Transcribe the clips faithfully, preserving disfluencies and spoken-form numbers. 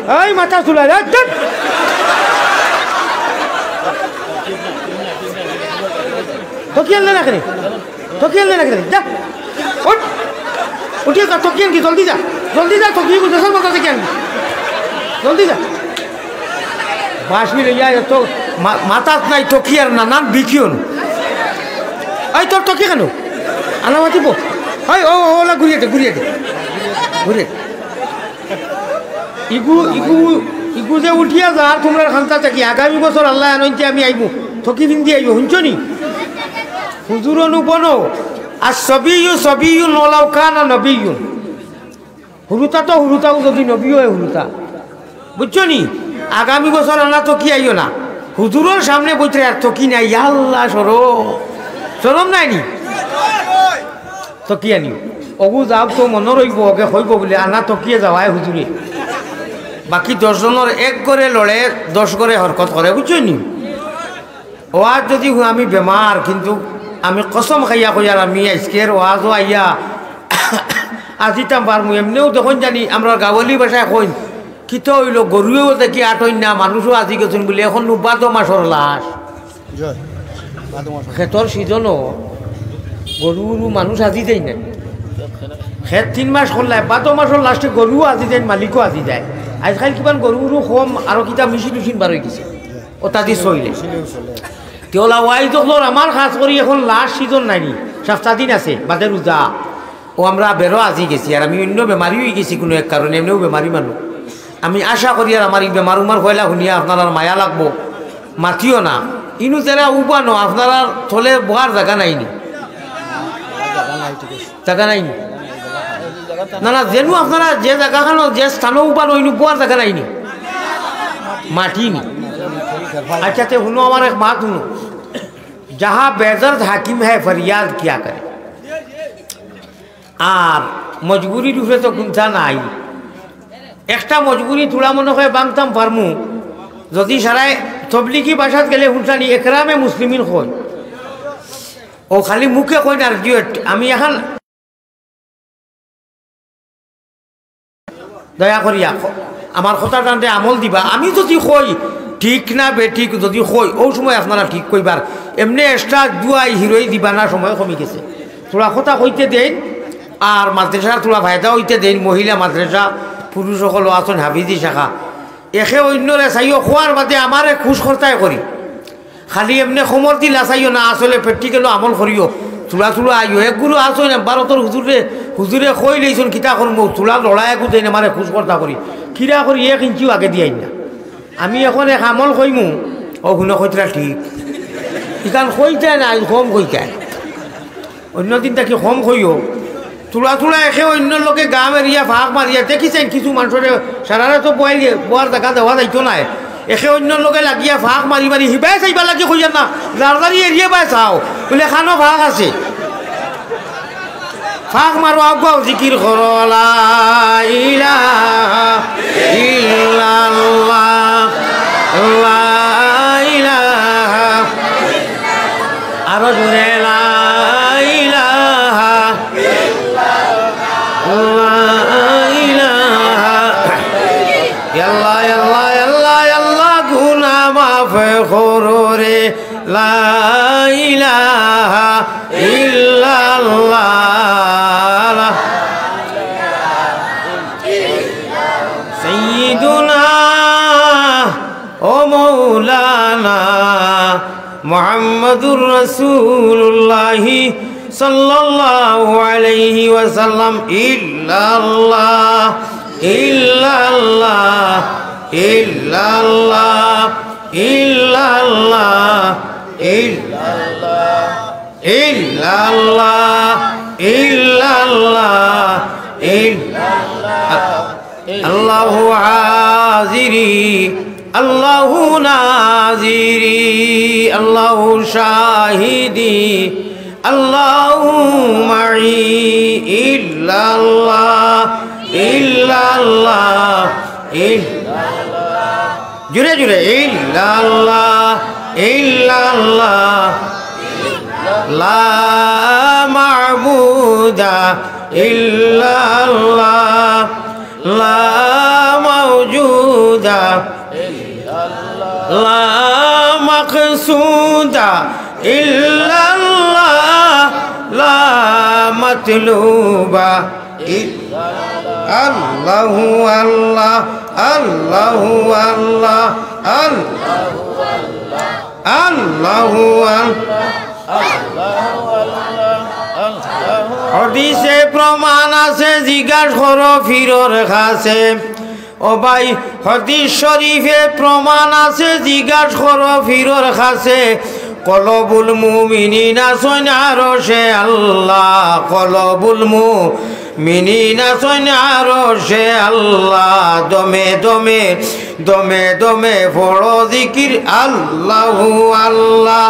এই মাথা চুলাই, এই, ধ্যাৎ। তকি আনলে না কেনে? তকি আনলে না কেনে? যা। উঠ। উঠিয়া যা, তকি আনগি, জলদি যা। জলদি যা, তকি আনগি, দেশর মাথা তকি আনগি। জলদি যা। বাঁশি লইয়া এত মা-, মাথাত নাই তকি আর নানান বিকিয়ন। এই তোর তকি কেনে? আনা মাতিব। এই, ও, ও, ওলা ঘুরিয়ে দে, ঘুরিয়ে দে। ঘুরিয়ে দে। ইগু, ইগু, ইগু যে উঠিয়া যার তুমরার খান্তা থাকি, আগামী বছর আল্লায় আনইন যে আমি আইমু, তকি পিন্দি আইও, হুনছো নি? হুজুর অনুপন, আর সবিয়ু, সবিয়ু নলাও কানা নবিয়ু। হুরুতা তো হুরুতা, ও যদি নবী অয় হুরুতা। বুঝছো নি? আগামী বছর আনা তকি আইও না। হুজুরর সামনে বইতে আর তকি নাই, ইয়া আল্লাহ, শরম। শরম নাই নি? তকি আনিও। অগু যাও তো মনো রইব, অগে কইব বুলে, আনা তকিয়ে যাওয়ায় হুজুরে। বাকি দশ জনর এক ঘরে লড়ে, দশ ঘরে হরকত করে, বুঝছো নি? ওয়াজ যদি হুন আমি বেমার, কিন্তু আমি কসম খাইয়া কইয়ার, আমি আইজকের ওয়াজও আইয়া আজিতাম পারমু। এমনেও তখন জানি আমরা গাওয়ালি ভাষায় কইন, কিতা অইলো, গরুয়েও দেখি আটইন না, মানুষও আজি গেছইন বুলে, এখন নু বাদো মাসর লাশ। জি, বাদো মাসর। খেতর সিজনও গরু উরু মানুষ আজি যাইন না। খেত তিন মাস করলে, বাদো মাসর লাস্টে গরুও আজি যাইন, মালিকও আজি যায়। আইজকাইল কিমান গরু উরু কম, আরো কিতা মেশিন উশিন বার অই গেছে। জি। অতা দি চইলে। মেশিনেও চলে। তে অলা ওয়াইজ অকলর আমার খাছ করি এখন লাশ সিজন নাইনি, সাপ্তা দিন আছে, বাদে রোজা। ও আমরা বেরো আজি গেছি, আর আমি অইন্য বেমারি অই গেছি কুনু এক কারণে, এমনেও বেমারি মানুষ। আমি আশা করি আর আমার ই বেমার উমার কয়লা হুনিয়া আপনারার মায়া লাগবো, মাতিও না। ইনু যেরা উবানো, আপনারার থলে বওয়ার জাগা নাইনি। জাগা নাই, ঠিক আছে। জাগা নাইনি? না, না, যেনু আপনারা যে জাগাখানো, যে স্থানো উবানো, ইনু বওয়ার জাগা নাইনি? মাটি নি। আচ্ছা, তে হুনো, আমার এক মাত হুনো। যাহা বেদর্দ হাকিম হ্যায় ফরিয়াদ কিয়া করে। আর মজবুরির উপরে তো কুন্তা নাই। একটা মজবুরি থুড়া মনো কয় বাংতাম পারমু। যদি সারায় তবলিগি ভাষাত গেলে হুনছানি একরামে মুসলিমিন কয়। ও খালি মুখে কয় না, আর দুয়েট। আমি এখন দয়া করিয়া ক-, আমার কথাটাতে আমল দিবা। আমি যদি কই ঠিক না বেঠিক যদি কই, অউ সময় আপনারা ঠিক কইবার। এমনে extra দুয়াই হিরোই দিবা না, সময় কমি গেছে। থুড়া কথা কইতে দেইন, আর মাদ্রাসার থুড়া ফায়দা অইতে দেইন। মহিলা মাদ্রাসা, পুরুষ অকলও আছইন, হাফিজি শাখা। একে অইন্যরে চাইও, কওয়ার বাদে আমারে খুশ করতায় করি। খালি এমনে কমর দি লাচাইও না, আসলে practical-ও আমল করিও। থুড়া থুড়া আইও। এক গুরু আছইন, ভারতর হুজুরে, হুজুরে কইলাইছইন, কিতা করমু, থুড়া লড়াই একু দেইন, আমারে খুশ করতা করি। কিরা করি এক ইঞ্চিও আগে দিয়াইন না। আমি এখন এক আমল কইমু, অউ হুনো কইতরা ঠিক। ইখান কইতায় না, আইজ কম কইতায়। অইন্য দিন থাকি কম কইও। থুড়া থুড়া একে অইন্যর লগে গাম এরিয়া ফাঁক মারিয়া দেখিছইন, কিছু মানষরে সারারে তো বওয়ার জাগা দেওয়া যাইতো নায়। একে অইন্যর লগে লাগিয়া ফাঁক মারি মারি হিবায় চাইবার লাগি কইয়ার না, জারজারি এরিয়া বায় চাও, বুলে খানো ফাঁক আছে। ফাঁক মারো, আগুয়াও জিকির করো, লা ইলাহা ইল্লাল্লাহ, লা ইলাহা আরো জোরে, লা ইলাহা, লা ইলাহা। আল্লাহ, আল্লাহ, আল্লাহ, আল্লাহ, গুনা মাফ করো রে। লা ইলাহা ইল্লাল্লাহ। সাইয়্যিদুনা ও মাওলানা মুহাম্মাদুর রাসূলুল্লাহ সাল্লাল্লাহু আলাইহি ওয়াসাল্লাম। ইল্লাল্লাহ, ইল্লাল্লাহ, ইল্লাল্লাহ, ইল্লাল্লাহ, ইল্লাল্লাহ, ইল্লাল্লাহ, ইল্লাল্লাহ, ইল্লাল্লাহ। আল্লাহু হাজিরি, আল্লাহু নাজিরি, আল্লাহু শাহিদি, আল্লাহু মাই, ইল্লাল্লাহ, ইল্লাল্লাহ, ইল্লাল্লাহ। জুরে জুরে, ইল্লাল্লাহ, ইল্লাল্লাহ, লা মাবুদা ইল্লাল্লাহ, লা মাওজুদ لا مقصود إلا الله، لا مطلوب إلا الله، الله، الله، الله، الله، الله، الله। হাদিসে প্রমাণ আছে, জিজ্ঞাস করো পীরর কাছে। ও ভাই, হাদিস শরীফে প্রমাণ আছে, জিজ্ঞাস করো পীরর কাছে। কলবুল মুমিনিন আছইন আরশে আল্লাহ, কলবুল মুমিনিন আছইন আরশে আল্লাহ। দমে দমে, দমে দমে পড়ো জিকির, আল্লাহু আল্লাহ,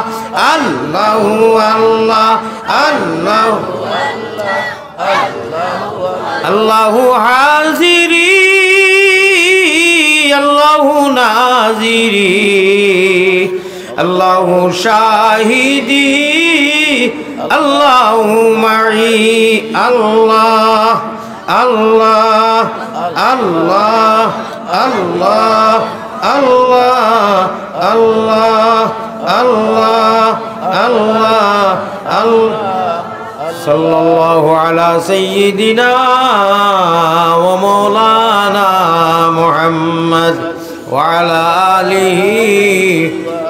আল্লাহু আল্লাহ, আল্লাহু আল্লাহু হাজিরি, আল্লাহু নাজিরি, আল্লাহু শাহিদি, আল্লাহু মাই, আল্লাহ, আল্লাহ, আল্লাহ, আল্লাহ, আল্লাহ, আল্লাহ, আল্লাহ, আল্লাহ, আল্লাহ। صلى الله على سيدنا ومولانا محمد وعلى آله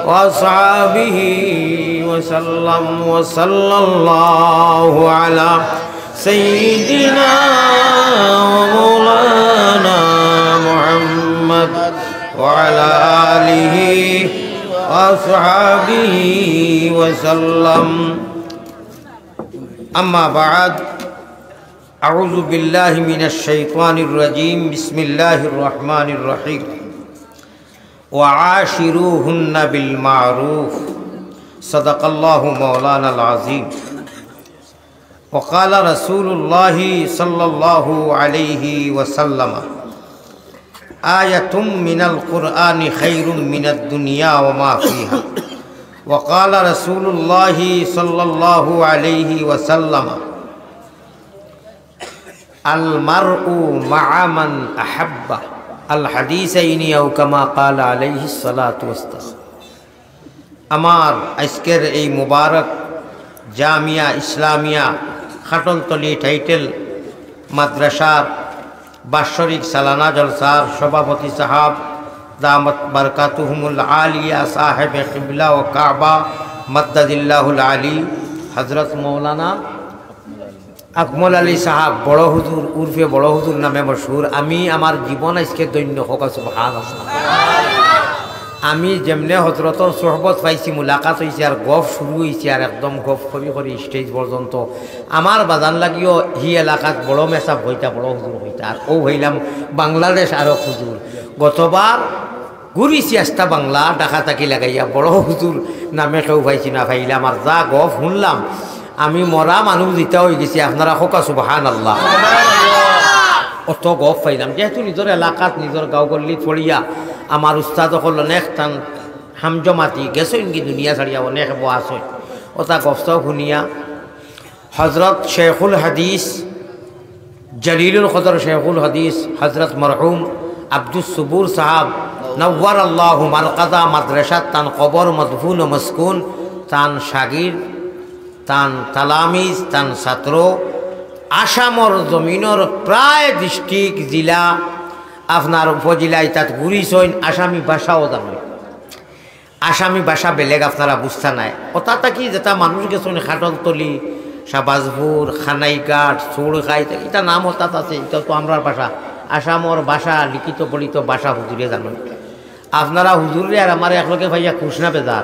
وأصحابه وسلم، وصلى الله على سيدنا ومولانا محمد وعلى آله وأصحابه وسلم. أما بعد، أعوذ بالله من الشيطان الرجيم. بسم الله الرحمن الرحيم. وعاشروهن بالمعروف. صدق الله مولانا العظيم. وقال رسول الله صلى الله عليه وسلم: آية من القرآن خير من الدنيا وما فيها. وقال رسول الله صلى الله عليه وسلم: المرء مع من أحب. الحديثين أو كما قال عليه الصلاة والسلام. আমার আজকের এই মুবারক জামিয়া ইসলামিয়া খাটলতলি টাইটেল মাদ্রাসার বাৎসরিক সালানা জলসার সভাপতি সাহাব দামাত বারকাতুহুমুল আলিয়া সাহেবে কিবলা ও কাবা মাদ্দাজিল্লাহুল আলী হযরত মাওলানা আকমল আলী সাহাব বড় হুজুর উরফে বড় হুজুর নামে মশহুর। আমি আমার জীবন আজকে ধন্য, কউক্কা সুবহানাল্লাহ। আমি যেমনে হজরতর সোহবত পাইছি, মুলাকাত অইছে, আর গফ শুরু অইছে, আর একদম গফ করি করি স্টেজ পর্যন্ত। আমার বাজান লাগিও হি এলাকাত বড় মেসাব কইতা, বড় হুজুর কইতা, আর অউ অইলাম বাংলাদেশ আরক হুজুর। গতবার ঘুরিছি আস্তা বাংলা, ঢাকা থাকি লাগাইয়া, বড় হুজুর নামে কেউ পাইছি না, পাইলাম। আর যা গফ হুনলাম, আমি মরা মানুষ ইতা অইগেছি, আপনারা কউক্কা সুবহানাল্লাহ। অত গফ পাইলাম, যেহেতু নিজর এলাকাত, নিজর গাঁও গল্লিত পড়িয়া, আমার উস্তাদ অকল অনেক তান হামজমাতি গেছইনগি দুনিয়া ছাড়িয়া, অনেক বয়া আছইন। অতা গফ সফ হুনিয়া, হজরত শেখুল হাদিস, জলিলুল কদর শেখুল হাদিস হজরত মরহুম আব্দুস সবুর সাহাব, নওয়ারাল্লাহু মারকাদা মাদ্রাসাত তান কবর মদফুন ও মসকুন, তান শাগির, তান তালামিজ, তান ছাত্র, আসামর জমিনর প্রায় ডিস্ট্রিক্ট, জিলা, আপনার উপজেলা ইতাত ঘুরিছইন, আসামি ভাষাও জানইন। আসামি ভাষা বেলেগ আপনারা বুঝতা নায়। অতা থাকি যেতা মানুষ গেছইন খাটলতলি, শাহবাজপুর, খানাইঘাট, চৌরখাই, ইতা নাম অতাত আছে, ইতা তো আমরার ভাষা। আসামর ভাষা, লিখিত পড়িত ভাষা হুজুরে জানইন। আপনারা হুজুররে আর আমারে একলগে পাইয়া খুশ না বেজার?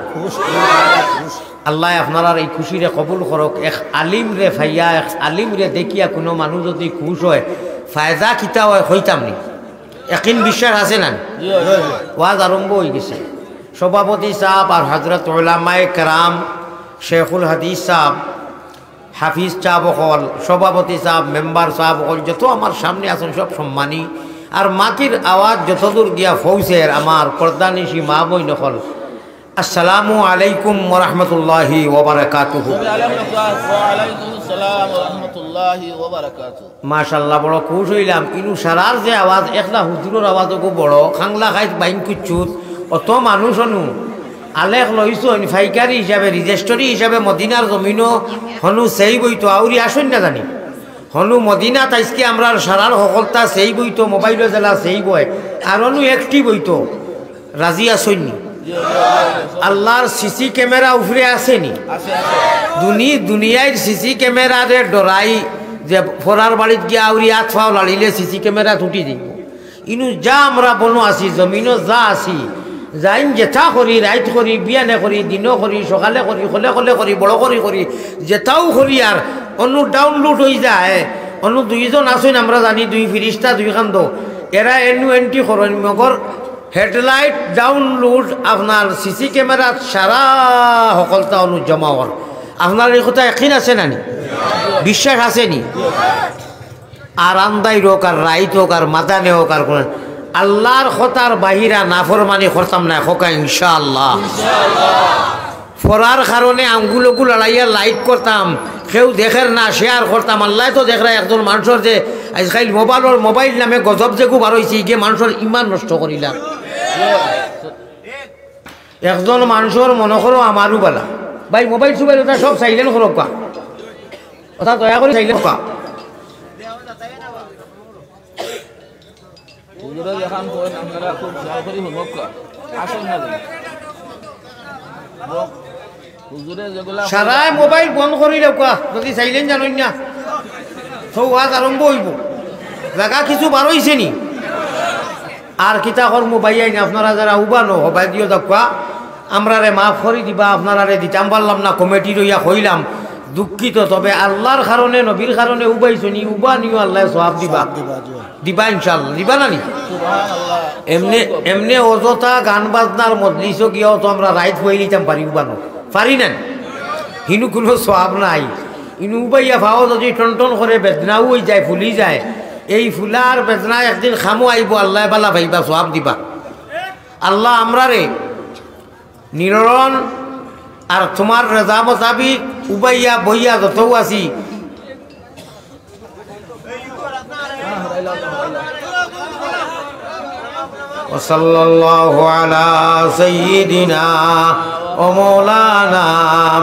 আল্লায় আপনারার এই খুশিরে কবুল করউক। এক আলিমরে পাইয়া, এক আলিমরে দেখিয়া কুনু মানুষ যুদি খুশ অয়, ফায়দা কিতা অয় কইতাম নি? একিন বিশ্বাস আছে না? ওয়াজ আরম্ভ অইগেছে। সভাপতি সাব আর হজরত উলামায়ে কেরাম, শেখুল হাদিস সাব, হাফিজ সাব অকল, সভাপতি সাব, মেম্বার সাব অকল, যত আমার সামনে আছইন সব সম্মানী। আর মাতির আওয়াজ যতদূর গিয়া পৌঁছের, আমার পর্দানিশি মা বইন অকল, আসসালামু আলাইকুম ওয়া রাহমাতুল্লাহি ওয়া বারাকাতুহু। ওয়ালাইকুম আসসালাম ওয়া রাহমাতুল্লাহি ওয়া বারাকাতুহু। মাশাআল্লাহ, বড় খুশ অইলাম। ইনু সারার যে আওয়াজ, একলা হুজুরর আওয়াজ অগু বড়, খাংলা খাইত বাইন কুচ্ছুত, অত মানুষ অনু আলেক লইছইন, ফাইকারি হিসাবে, রেজিস্ট্রি হিসাবে মদিনার জমিনো হনু সেভ অইতো, আউরি আছইন না জানি। হনু মদিনাত আইজকে আমরার সারার হকলতা সেভ অইতো, মোবাইলো যেলা সেভ অয়, আর অনু active অইতো। রাজি আছইন নি? আল্লার সিসি ক্যামেরা উপরে আছে নি? দুনি-, দুনিয়ার সিসি ক্যামেরারে ডরাই যে ফরার বাড়িত গিয়া আউরি আত ফাও লাড়িলে সিসি ক্যামেরা তুটি দিবো। ইনু যা আমরা বনো আছি, জমিনো যা আছি, যাইন যেতা করি, রাইত করি, বিয়ানে করি, দিনো করি, সকালে করি, কলে কলে করি, বড় করি করি, যেতাউ করি, আর অনু download অইযায়। অনু দুইজন আছইন, আমরা জানি, দুই ফিরিস্তা, দুই কান্দ, এরা এনু এন্ট্রি করইন, মগর হেডলাইট download আপনার সিসি ক্যামেরাত সারা হকলতা অনু জমা অর। আপনার ই কথা একিন আছে না নি? বিশ্বাস আছে নি? আর আন্দাইর অউক, আর রাইত অউক, আর মাদানে অউক, আর কোন আল্লার কথার বাহিরা নাফরমানি করতাম না, কউক্কা ইনশাআল্লাহ। ফরার কারণে আঙ্গুল অগু লাড়াইয়া লাইক করতাম, কেউ দেখের না, শেয়ার করতাম। আল্লায় তো দেখরা একজন মানষর যে আইজকাইল মোবাইলর, মোবাইল নামে গজব যেগু বার অইছে, ইগে মানষর ইমান নষ্ট করিলা। একজন মানষর মনো করো আমারউ বালা, ভাই মোবাইল সুবাইল অতা সব silent করউক্কা, অতা দয়া করি silent করউক্কা। হুজুরে যেখান কইন আপনারা খুব খেয়াল করি হুনউক্কা। আসুন না রে। হুজুরে যেগুলা সারায় মোবাইল বন্ধ করি রাখউক্কা, যদি silent জানইন না। তো ওয়াজ আরম্ভ অইবো। জাগা কিছু বার অইছে নি? আর কিতা করমু ভাইয়াইন, আপনারা যারা উবানো, হবায় দিও দেখউক্কা। আমরারে মাফ করি দিবা, আপনারারে দিতাম পারলাম না, কমিটির অইয়া কইলাম, দুঃখিত। তবে আল্লার কারণে, নবীর কারণে উবাইছো নি, উবানিও আল্লায় সওয়াব দিবা। দিবা ইনশাআল্লাহ, দিবা না নি? এমনে, এমনে অযথা গান বাজনার মজলিসো গিয়াও তো আমরা রাইত বইলিতাম পারি, উবানো পারি না নি? হিনু কুনু সওয়াব নাই। ইনু উবাইয়া ফাও যদি টনটন করে বেদনাও অইযায়, ফুলি যায়, এই ফুলার বেদনা একদিন কামো আইবো, আল্লায় বালা পাইবা, সওয়াব দিবা। আল্লাহ আমরারে নিররণ আর তুমার রেজা মোতাবিক উবাইয়া বইয়া যতউ আছি, وصلى الله على سيدنا ومولانا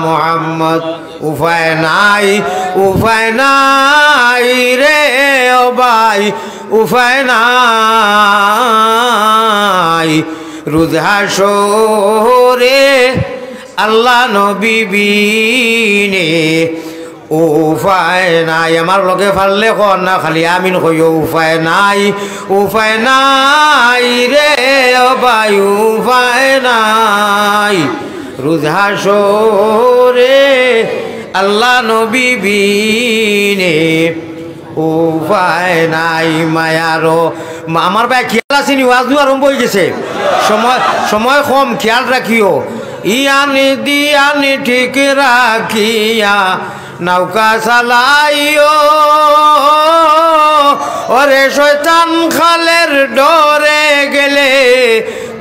محمد। উপায় নাই, উপায় নাই রে ও ভাই, উপায় নাই। রোজ হাশরে আল্লা নবী বিনে উপায় নাই। আমার লগে পারলে কও না, খালি আমিন কইও। উপায় নাই, উপায় নাই রে ও ভাই, উপায় নাই। রোজ হাশরে আল্লা নবী বিনে উপায় নাই মায়ারো। মা-, আমার ভাই খেয়াল আছে নি? ওয়াজ নু আরম্ভ অইগেছে, সময়, সময় কম, খেয়াল রাখিও। ইয়ান দিয়ান ঠিক রাখিয়া নৌকা চালাইও, ওরে শয়তান খালের ডরে গেলে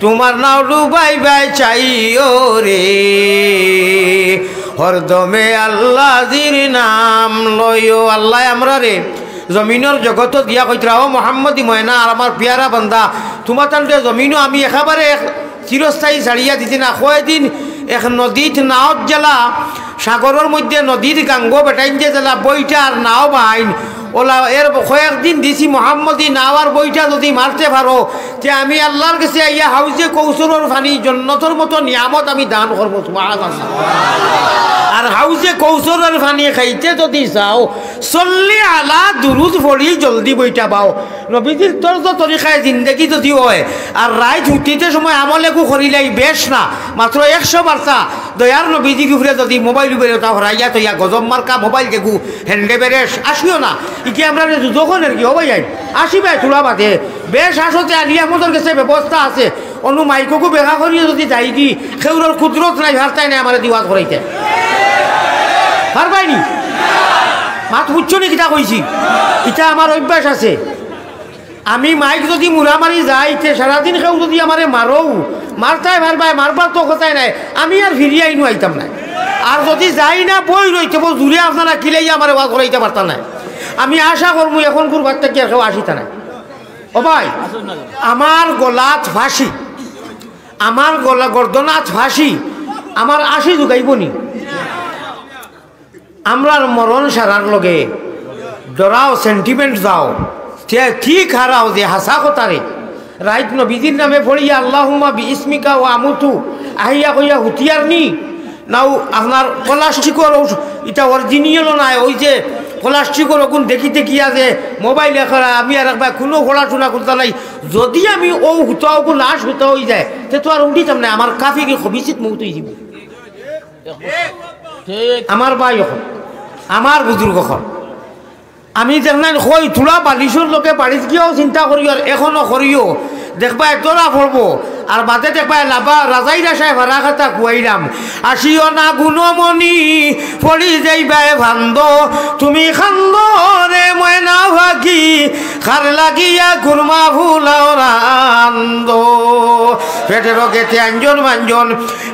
তুমার নাও ডুবাইবায় চাইও রে। হরদমে আল্লাজির নাম লইও। আল্লায় আমরারে জমিনর জগতো দিয়া কইতরা, "ও মোহাম্মদী ময়না, আর আমার পিয়ারা বান্দা, তুমাতানরে জমিনো আমি একেবারে এক চিরস্থায়ী ছাড়িয়া দিছি না।" কয়দিন এক নদীত নাওত যেলা, সাগরর মধ্যে নদীর গাঙ্গো বেটাইন যে যেলা বইটা আর নাও বাইন, ওলা এর কয়েকদিন দিছি মোহাম্মদী নাও আর বইটা যদি মারতে পারো, তে আমি আল্লার গেছে আইয়া হাউজে কৌসরর পানি, জন্নতর মতো নিয়ামত আমি দান করমু। সুবহানাল্লাহ। আর হাউজে কৌসরর পানি খাইতে যদি চাও, সল্লি আলা দুরুদ পড়ি জলদি বইটা বাও। নবীজির তর্জ তরিকায় জিন্দেগি যদি অয়, আর রাইত হুতিতে সময় আমল এগু করিলাই বেশ না, মাত্র একশো বার্তা দয়ার নবীজির উপরে যদি মোবাইল উপরে ওটা হরাইয়া তইয়া গজব মার্কা মোবাইল যেগু হেন্ডে বেরেশ আসিও না। ইকে আমরারে দুজখো নেরকি, ও ভাইয়াইন, আসিবায় তুলা বাদে। বেশ আসতে আলী আহমদর গেছে ব্যবস্থা আছে। অনো মাইকগু বেকা করিও যদি যাইগি, কেউরর কুদরত নাই, পারতায় নায় আমারে দি ওয়াজ করাইতে। পারবায় নি? মাত বুঝছো নি কিতা কইছি? ইটা আমার অভ্যাস আছে। আমি মাইক যুদি মুড়া মারি যাই, তে সারাদিন কেউ যুদি আমারে মারো, মারতায় পারবায়, মারবার তো কথাই নাই, আমি আর ফিরিয়া ইনো আইতাম নায়। আর যুদি যাই না, বই রইতে বউ জুরে আপনারা কিলাইয়া আমারে ওয়াজ করাইতা পারতা নায়। আমি আশা করমু অখন কুরবাত থাকি আর কেউ আসিতা নায়। ও ভাই, আমার গলাত ফাঁসি, আমার গলা গর্দনাত ফাঁসি, আমার আশি জুগাইবো নি? আমরার মরণ সারার লগে ডরাও, sentiment যাও, তে ঠিক হারাও যে হাছা কথারে। রাইত নবীজির নামে পড়িয়া আল্লাহুম্মা বি ইসমিকা ওয়া আমুতু আহিয়া কইয়া হুতিয়ার নি, নাও আপনার প্লাস্টিকর ঔষ-, ইটা original নায়, ওই যে প্লাস্টিকর অগুন দেখি দেখিয়া যে মোবাইলে করা, আমি আর একবার কুনু পড়াশুনা করতা নাই। যুদি আমি ও হুতা অগু লাশ হুতা অই যায়, তে তো আর উঠিতাম না, আমার কাফিরি খবিসিত মৌত অই যিবো। ঠিক। আমার ভাই অকল, আমার বুজুর্গ অকল, আমি দেখনাইন কই, থুড়া বালিশর লগে বাড়িত গিয়াও চিন্তা করিও, আর অখনো করিও, দেখবায় ধরা পড়বো। আর বাদে দেখবায় লাবা রাজাই রাশায় ফারা খাতা খুয়াইলাম, আসিও না গুণমণি, পড়ি যাইবায় ফান্দ, তুমি খান্দো রে ময়না পাখি, খার লাগিয়া কুরমা ফুলাও রান্দো। পেটর গেতে আঞ্জন মাঞ্জন,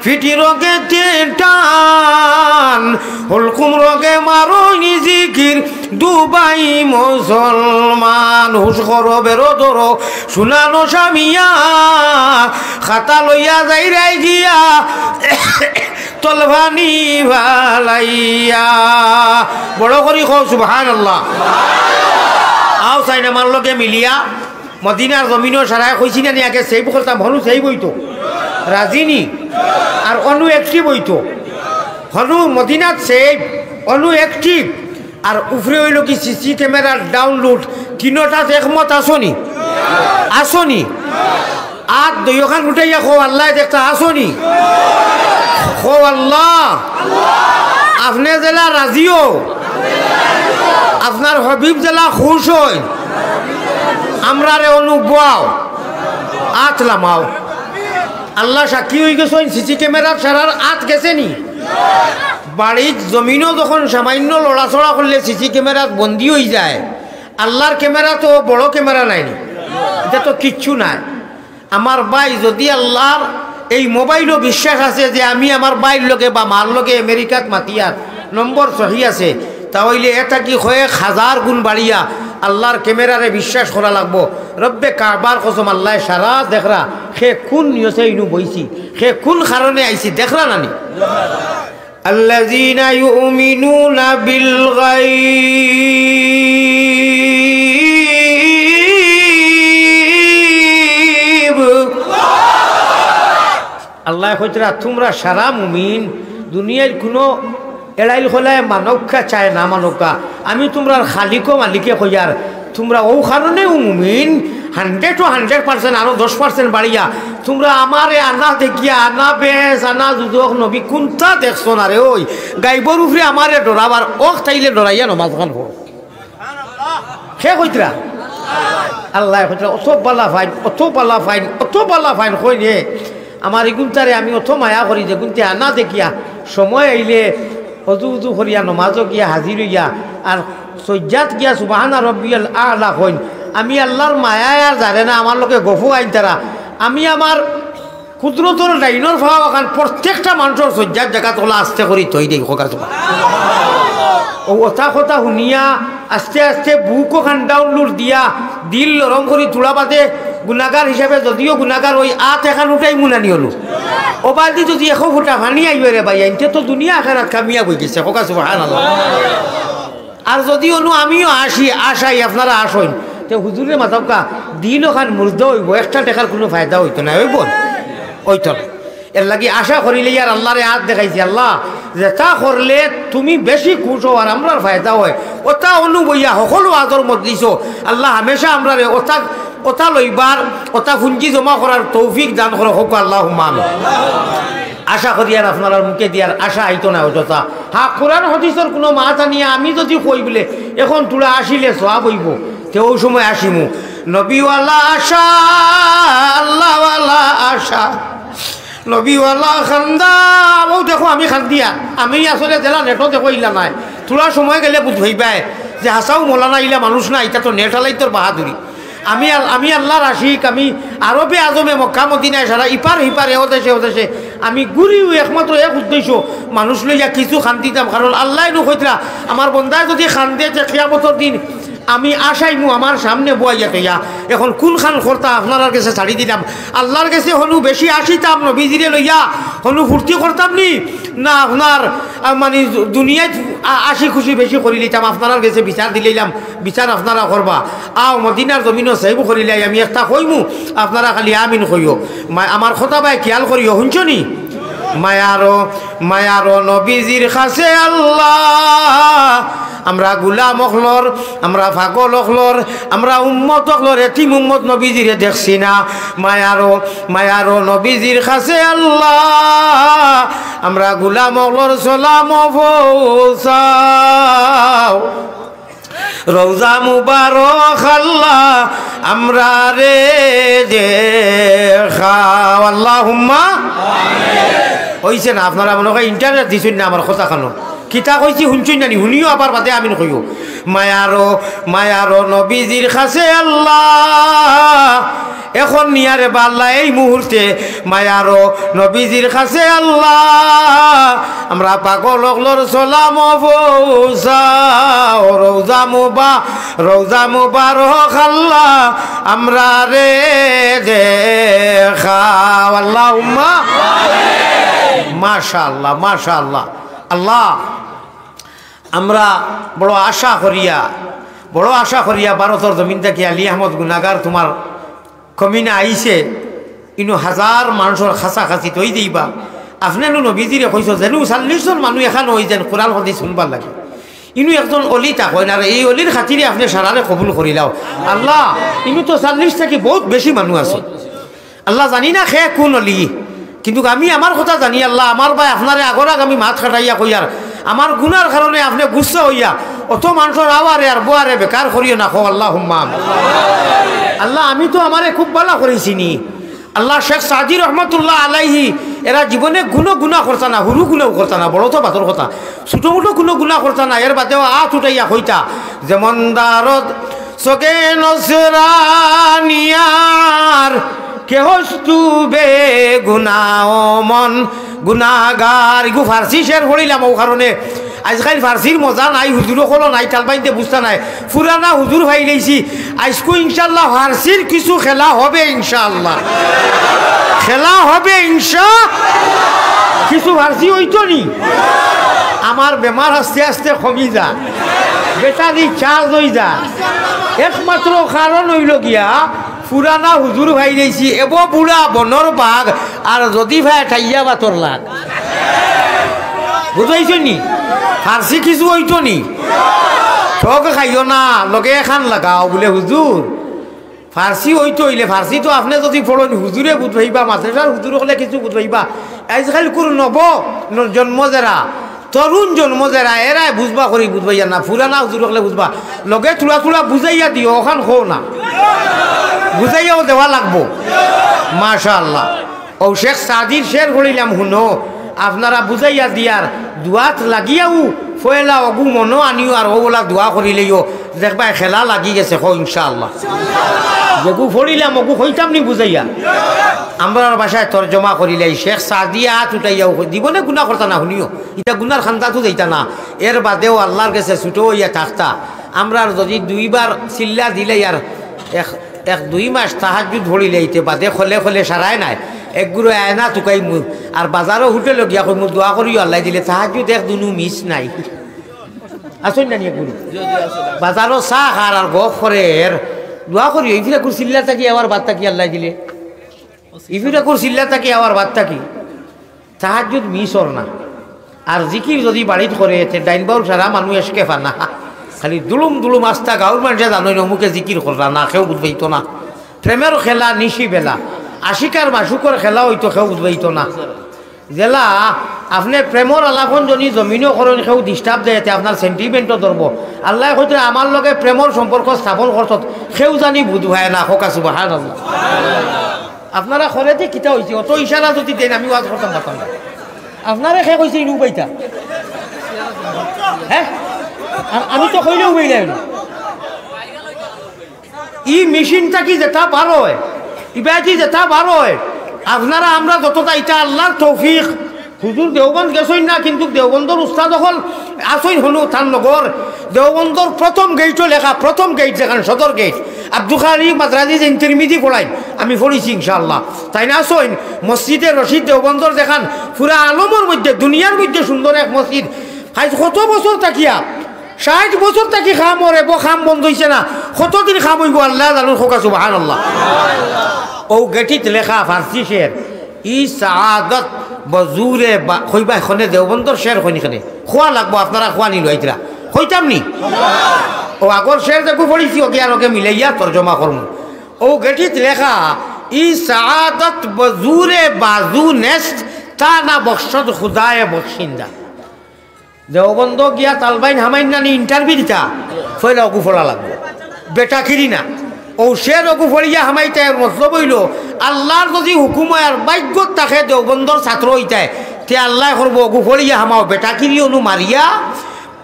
ফিটির গেতে টান, হুলকুম রগে মারো জিকির, দুবাই মুসলমান। হুশ করো বেরো ধরো, শুনানো সামিয়া, খাতা লইয়া যাইরায় গিয়া, তলফানি ফালাইয়া। বড় করি কও সুবহানাল্লাহ। আও চাইন আমার লগে মিলিয়া মদিনার জমিনো সারায় কইছি না নি আগে সেভ করতাম, হনু সেভ অইতো। রাজি নি? আর অনু active অইতো। হনু মদিনাত সেভ, অনু active। আর উপরে অইলো কি সিসি ক্যামেরার download, তিনোটাত একমত আছো নি? আছো নি? আত দুইওখান উঠাইয়া কও, আল্লায় দেখতা আছো নি? কও আল্লাহ। আপনে যেলা রাজিও, আপনার হবিব যেলা খুশ অইন, আমরারে অনু বওয়াও, আত লামাও। আল্লাহ সাক্ষী অই গেছইন, সিসি ক্যামেরাত সারার আত গেছে নি? বাড়িত জমিনো যখন সামান্য লড়াচড়া করলে সিসি ক্যামেরাত বন্দী অই যায়, আল্লার ক্যামেরা তো বড় ক্যামেরা নায় নি, ইটা তো কিচ্ছু নায়। আমার ভাই, যুদি আল্লার এই মোবাইলো বিশ্বাস আছে যে আমি আমার ভাইর লগে বা মার লগে আমেরিকাত মাতিয়ার নম্বর সহি আছে, তা অইলে ইটা কি কয়েক হাজার গুণ বাড়িয়া আল্লার ক্যামেরারে বিশ্বাস করা লাগবো। রব্বে কাবার কসম, আল্লায় সারা দেখরা, কে কুন নিয়তে ইনু বইছি, কে কুন কারণে আইছি, দেখরা না নি? الذين يؤمنون بالغيب। আল্লায় কইতরা, তুমরা সারা মুমিন, দুনিয়ার কুনু এড়াইল খোলায় মানউক্কা চায় না মানউক্কা, আমি তুমরার খালিকো মালিকে কইয়ার, তুমরা অউ কারণেউ মুমিন, hundred ও hundred percent, আরো দশ percent বাড়িয়া, তুমরা আমারে আনা দেখিয়া, আনা বেহেস্ত, আনা দুজখ, নবী কুনটা দেখছো না রে? ওই গাইবর উপরে আমারে ডরাবার, অখ তাইলে ডরাইয়া নমাজ খান পড়ো। কে কইতরা? আল্লায় কইতরা, অত বালা ফাইন, অত বালা ফাইন, অত বালা ফাইন কইন হে। আমার ইগুনতারে আমি অত মায়া করি, যেগুনতে আনা দেখিয়া সময় আইলে অজু উজু করিয়া নমাজো গিয়া হাজির অইয়া আর সইজ্জাত গিয়া সুবহানা রব্বিয়াল আ'লা কইন। আমি আল্লার মায়ায় আর জানে না, আমার লগে গফু আইন তারা। আমি আমার কুদরতর ডাইনর ফাও অখান প্রত্যেকটা মানষর সইজ্জার জাগাত অলা আস্তে করি থই দেই, কউক্কা সুবহান। অউ অতা কথা হুনিয়া আস্তে আস্তে বুকো খান download দিয়া দিল নরম করি তুলা বাদে গুনাগার হিসাবে যদিও গুনাগার অই আত এখান উঠাই মুনানি অলো। অবাদি যুদি একো ফুটা পানি আইবে রে ভাই, আইনতে তো দুনিয়া আখেরাত কামিয়াব অইগেছে, কউক্কা সুবহানাল্লাহ। আর যুদি অনু আমিও আসি, আশাই আপনারা আসইন, তে হুজুরে মাতউক্কা, দিল অখান মুর্দা অইবো, একটা টেকার কুনু ফায়দা অইতো নায়, অইবো? অইতো নায়। এরলাগি আশা করিলে আর আল্লারে আত দেখাইছি, আল্লাহ, যেতা করলে তুমি বেশি খুশ অও আর আমরার ফায়দা অয়, অতা অনু বইয়া হকল ওয়াজর মজলিসো, আল্লাহ, হামেশা আমরারে অতা, অতা লইবার, অতা পুঞ্জি জমা করার তৌফিক দান করো, কউক্কা আল্লাহুম্মা আমিন। আশা করি আর আপনারার মুখে দিয়ার আশা আইতো নায় অযথা। হ্যাঁ, কোরআন হাদিসর কুনু মাত আনিয়া আমি যুদি কই বুলে, এখন তুরা আসিলে সওয়াব অইবো, তে অউ সময় আসিমু। নবীওয়ালা আশা, আল্লাহওয়ালা আশা, নবীওয়ালা খান্দা। অউ দেখো আমি খান্দিয়ার, আমি আসলে যেলা নেটো দেখো ইলা নায়। তুরা সময় গেলে বুঝ পাইবায় যে হাছাউ মৌলানা ইলা মানুষ না, ইতা তো নেট আলাইতর বাহাদুরি। আমি আল-, আমি আল্লাহর আশিক, আমি আরবে আজমে মক্কা মদিনায় সারা ইপার হিপারে ও দেশে ও দেশে আমি ঘুরিও একমাত্র এক উদ্দেশ্য, মানুষ লইয়া কিছু খান্দিতাম। কারণ আল্লায় নু কইতরা, আমার বন্দায় যদি খান্দে তে কিয়ামতর দিন আমি আসাইমু আমার সামনে বওয়াইয়া থইয়া। এখন কুনখান করতা আপনারার গেছে ছাড়ি দিলাম। আল্লাহর গেছে হনু বেশি আসিতাম নবীজিরে লইয়া, হনু ফুর্তি করতাম নি, না আপনার, আহ, মানে দুনিয়াত আ-, আসি খুশি বেশি করি লিতাম, আপনারার গেছে বিচার দিলাইলাম, বিচার আপনারা করবা। আও মদিনার জমিনো সেভ করিলাই, আমি একটা কইমু, আপনারা খালি আমিন কইও। মা-, আমার কথা ভাই খেয়াল করিও, হুনছো নি? মায়ারো, মায়ারো নবীজির কাছে আল্লাহ, আমরা গুলাম অকলর, আমরা পাগল অকলর, আমরা উম্মত অকলর, এতিম উম্মত নবীজিরে দেখছি না। মায়ারো, মায়ারো নবীজির কাছে আল্লাহ, আমরা গুলাম অকলর সালাম পৌঁছাও। রওজা মুবারক আল্লাহ, আমরারে দেখাও। আল্লাহুম্মা। অইছে না, আপনারা মনে হয় ইন্টারনেট দিছইন না আমার কথা খানো। কিতা কইছি হুনছইন না নি? হুনিও আবার বাদে আমিন কইও। মায়ারো, মায়ারো নবীজির কাছে আল্লাহ, এখন নিয়ারে বাল্লা এই মুহূর্তে মায়ারো নবীজির কাছে আল্লাহ, আমরা পাগল অকলর সালাম পৌঁছাও। রওজা মুবা-, রওজা মুবারক আল্লাহ, আমরারে দেখাও। আল্লাহুম্মা। মাশাআল্লাহ, মাশাআল্লাহ। আল্লাহ, আমরা বড় আশা করিয়া, বড় আশা করিয়া ভারতর জমিন থাকি আলী আহমদ গুনাগার তোমার কমিনা আইছে, ইনো হাজার মানষর খাচাখাচিত অই যাইবা। আপনে নু নবীজিরে কইছো, যেনু চল্লিশ জন মানুষ একখান অই যেন কোরআন হাদিস হুনবার লাগি। ইনো একজন অলি থাকইন, আর এই অলির খাতিরে আপনে সারারে কবুল করিলাও। আল্লাহ, ইনো তো চল্লিশ থাকি বউত বেশি মানুষ আছে। আল্লাহ, জানি না কে কুন অলি, কিন্তু আমি আমার কথা জানি। আল্লাহ, আমার ভাই আপনারে আগর আগ আমি মাত কাটাইয়া কইয়ার, আমার গুনার কারণে আপনে গুসা অইয়া অত মানষর আওয়ারে আর বওয়ারে বেকার করিও না, কও আল্লাহুম্মা আমিন। আল্লাহ, আমি তো আমারে খুব ভালা করি চিনি। আল্লাহ, শেখ সাদি রহমতুল্লাহ আলাইহি, এরা জীবনে কুনু গুনা করতা না, হুরু গুনাও করতা না, বড় তো বাদর কথা, ছোট মোটো কুনু গুনা করতা না, এর বাদেও আত উঠাইয়া কইতা, যেমন দারদ সগে নসরানিয়ার, কে হস্তু বে গুনা ও মন গুনাগার। ইগু ফার্সি শের পড়িলাম, ও কারণে আইজকাইল ফার্সির মজা নাই, হুজুর অকলও নাই, তালবাইনতে বুঝতা নায়। পুরানা হুজুর পাইলাইছি, আইজকু ইনশাআল্লাহ ফার্সির কিছু খেলা হবে ইনশাআল্লাহ। খেলা হবে ইনশা-, কিছু ফার্সি অইতো নি? আমার বেমার আস্তে আস্তে কমি যা, ব্যাটারি চার্জ অই যা। একমাত্র কারণ অইলো গিয়া পুরানা হুজুর পাইলাইছি, এবো বুড়া বনর বাঘ, আর যদি পায় ঠাইয়া বাতর লাগ। বুঝাইছো নি? ফার্সি কিছু অইতো নি? ঠগ খাইও না, লগে এখান লাগাও বুলে, "হুজুর, ফার্সি অইতো অইলে, ফার্সি তো আপনে যদি পড়ইন, হুজুরে বুঝ পাইবা, মাদ্রাসার হুজুর অকলে কিছু বুঝ পাইবা।" আইজকাইলকুর নব ন-, জন্ম যেরা, তরুণ জন্ম যেরা, এরায় বুঝবা করি বুঝ পাইয়া না, পুরানা হুজুর অকলে বুঝবা। লগে থুড়া থুড়া বুঝাইয়া দিও, অখান কও না। বুঝাইয়াও দেওয়া লাগবো। মাশাআল্লাহ। অউ শেখ সাদির শের পড়িলাম, হুনো, আপনারা বুঝাইয়া দিয়ার, দুয়াত লাগিয়াউ, পয়লা অগু মনো আনিও, আর অউলা দোয়া করিলাইও, দেখবায় খেলা লাগি গেছে, কও ইনশাআল্লাহ। যেগু পড়িলাম, অগু কইতাম নি বুঝাইয়া? আমরার ভাষায় তর্জমা করিলাই, শেখ সাদিয়ে আত উঠাইয়াউ কই, জীবনে গুনা করতা না, হুনিও, ইটা গুনার খান্দাত যাইতা না। এর বাদেও আল্লার গেছে ছুটো অইয়া থাকতা। আমরার যদি দুইবার চিল্লা দিলাই আর এক এক দুই মাস তাহাজ্জুদ পড়িলে ইতে বাদে খলে খলে সারায় নায়। এক গুরু আয়না তুকাইমু, আর বাজারো হোটেলো গিয়া কইমু, "দোয়া করিও আল্লায় দিলে, তাহাজ্জুদ এক দুনু মিস নাই।" আছইন না নি এক গুরু? বাজারো চা খার আর গফ করের, "দোয়া করিও, ইফিরাকুর চিল্লা থাকি আওয়ার বাদ থাকি আল্লায় দিলে, ইফিরাকুর চিল্লা থাকি আওয়ার বাদ থাকি।" তাহাজ্জুদ মিস অর না। আর জিকির যদি বাড়িত করে, তে ডাইন বাউর সারা মানু এসকে ফানা। খালি দুলুম দুলুম আস্তা গাউর মানষে জানইন অমুকে জিকির কররা না, কেউ বুঝ পাইতো না। প্রেমর খেলা নিশি বেলা, আশিক আর মাশুকর খেলা অইতো, কেউ বুঝ পাইতো না। যেলা আপনে প্রেমর আলাপন যদি জমিনো করইন, কেউ disturb দেয়, তে আপনার sentimentও ধরবো। আল্লায় কইতরা, "আমার লগে প্রেমর সম্পর্ক স্থাপন করছত, কেউ জানি বুঝ পায় না।" কউক্কা সুবহানাল্লাহ। আপনারা করে দে কিতা অইছে? অত ইশারা যদি দেইন, আমি ওয়াজ করতাম পারতাম না। আপনারে কে কইছে ইনু উবাইতা? হে? আ-, আমি তো কইলে উবাইলাই না। ই মেশিন থাকি যেটা বার অয়, ইবাদি যেটা বার অয়, আপনারা আমরা যতটা, ইটা আল্লার তৌফিক। হুজুর দেওবন্দ গেছইন না, কিন্তু দেওবন্দর উস্তাদ অকল আছইন হনু তান লগর। দেওবন্দর প্রথম গেইটও লেখা, প্রথম গেইট যেখান সদর গেইট, আব্দুল খালিক মাদ্রাজি যেইন তিরমিজি পড়াইন, আমি পড়ছি ইনশাআল্লাহ। তাইন আছইন মসজিদে রশিদ দেওবন্দর যেখান পুরা আলমর মধ্যে, দুনিয়ার মধ্যে সুন্দর এক মসজিদ। আইজ কত বছর থাকিয়া, ষাইট বছর থাকি কাম অর, এবো কাম বন্ধ অইছে না। কতদিন কাম অইবো আল্লায় জানইন, কউক্কা সুবহানাল্লাহ। অউ গেটিত লেখা ফার্সি শের, ই সাআদত বজুরে বা-, কইবা এখনে দেওবন্দর শের কইন কেনে? কওয়া লাগবো, আপনারা কওয়া নি লইতরা। কইতাম নি? অউ আগর শের যেগু পড়ছি, অগে আর অগে মিলাইয়া তর্জমা করমু। অউ গেটিত লেখা, ই সাআদত বজুরে বাজু নেস্ত, তা না বখশদ খুদায়ে বখশিন্দা। দেওবন্দ গিয়া তালবাইন হামাইন নানি ইন্টারভিউ দিতা, পয়লা অগু পড়া লাগবো। বেটাকিরি না। অউ শের অগু পড়িয়া হামাইতায়, এর মতলব অইলো, আল্লার যুদি হুকুম অয় আর ভাগ্যত থাকে দেওবন্দর ছাত্র অইতায়, তে আল্লায় করবো অগু পড়িয়া হামাও, বেটাকিরি অনু মারিয়া,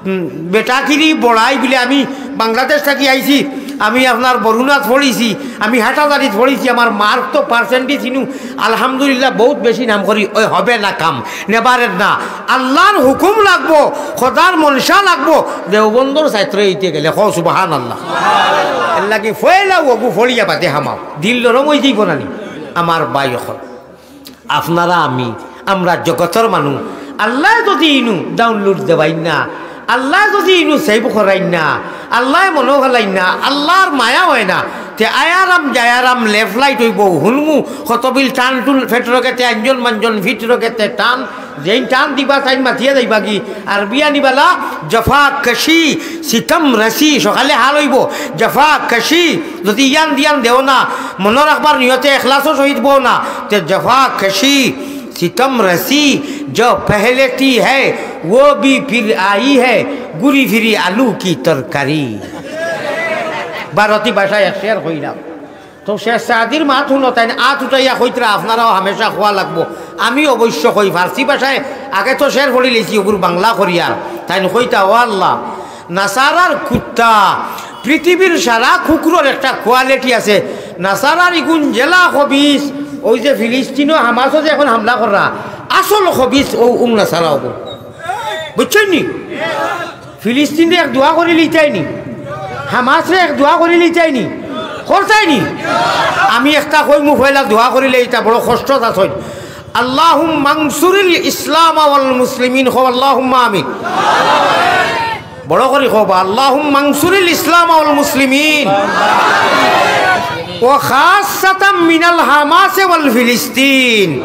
উম, বেটাকিরি বড়াই বুলে আমি বাংলাদেশ থাকি আইছি, আমি আপনার বরুণাত পড়ছি, আমি হাটাজারিত পড়ছি, আমার মার্ক তো পার্সেন্টেজ ইনু আলহামদুলিল্লাহ বউত বেশি নাম করি, অউ হবে না কাম, নেভারের না। আল্লার হুকুম লাগবো, খোদার মনশা লাগবো, দেওবন্দর ছাত্র অইতে গেলে, কও সুবহানাল্লাহ। এরলাগি পয়লা অগু পড়িয়া বাদে হামাও, দিল নরম অইযিবো নানি? আমার ভাই অকল, আপনারা আমি, আমরা জগতর মানুষ। আল্লায় যুদি ইনু ডাউনলোড দেওয়াইন না, আল্লায় যুদি ইনু সেভ করাইন না, আল্লায় মনো ফালাইন না, আল্লার মায়া অয় না, তে আয়ারাম যায়ারাম লেফট লাইট অইবো, হুনমু কতবিল টান টুন ফেটরো গেতে আঞ্জন মাঞ্জন ফিটরো গেতে টান, যেইন টান দিবা তাইন মাতিয়া যাইবাগি। আরবিয়া নিবালা, জফা কশি, সিতম রসি, সকালে হাল অইবো, জফা কশি, যুদি ইয়ান দিয়ান দেও না, মনো রাখবার নিয়তে এখলাসর সহিত বও না, তে জফা কশি, সিতম রসি, জো পহলে তি হ্যায়, ও ভি ফির আই হ্যায়, ঘুরি ফিরি আলু কি তরকারি। ভারতি ভাষায় এক শের কইলাম। তো শেখ সাদির মাত হুনো, তাইন আত উঠাইয়া কইতরা, আপনারাও হামেশা কওয়া লাগবো। আমি অবশ্য কই, ফার্সি ভাষায় আগে তো শের পড়ি লইছি, অগুর বাংলা করি আর। তাইন কইতা, ও আল্লাহ, নাসারার কুত্তা, পৃথিবীর সারা কুকুরর একটা কোয়ালিটি আছে। নাসারার ইগুন যেলা খবিস, অউ যে ফিলিস্তিনো হামাসো যে এখন হামলা কররা, আসল খবিস অউ উং নাসারা অগু। বুঝছইন নি? ফিলিস্তিনরে এক দোয়া করি লইতায় নি, হামাসরে এক দোয়া করি লইতায় নি, করতায় নি? আমি একটা কইমু, পয়লা দোয়া করি লইতা, বড় কষ্টত আছইন। আল্লাহুম্মা আনসুরিল ইসলাম ওয়াল মুসলিমিন, কও আল্লাহুম্মা আমিন। বড় করি কও বা, আল্লাহুম্মা আনসুরিল ইসলাম ওয়াল মুসলিমিন। وخاصة من الحماس والفلسطين.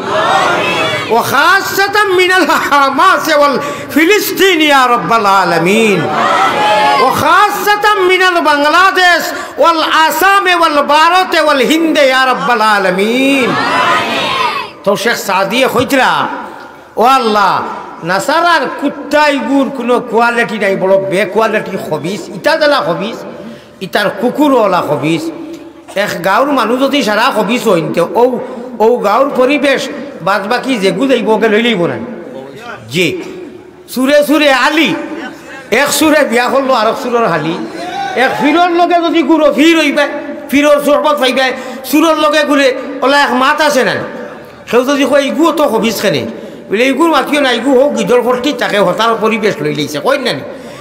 وخاصة من الحماس والفلسطين يا رب العالمين. وخاصة من البنغلاديش والآسام والبھارت والہند يا رب العالمين. তো শেখ সাদিয়ে কইতরা, ও আল্লাহ, নাসারার কুত্তা ইগুর কুনু কোয়ালিটি নাই, বড় বে কোয়ালিটি খবিস, ইতা যেলা খবিস, ইতার কুকুরও অলা খবিস। এক গাঁওর মানুষ যুদি সারা খবিস অইন, তে অউ, অউ গাঁওর পরিবেশ বাদ বাকি যেগু যাইবো, অগে লই লইবো না? জি। চুরে চুরে আলি, এক চুরে বিয়া করলো আরক চুরর হালি, এক ফিরর লগে যুদি ঘুরো, ফির অইবায়, ফিরর সোহবত পাইবায়, চুরর লগে ঘুরে, অলা এক মাত আছে না? কেউ যুদি কয়, "ইগুও তো খবিস কেনে?" বুলে, "ইগুর মাতিও না, ইগু হউ গিদর ফট্টিত থাকে, হতার পরিবেশ লই লইছে।" কইন না নি?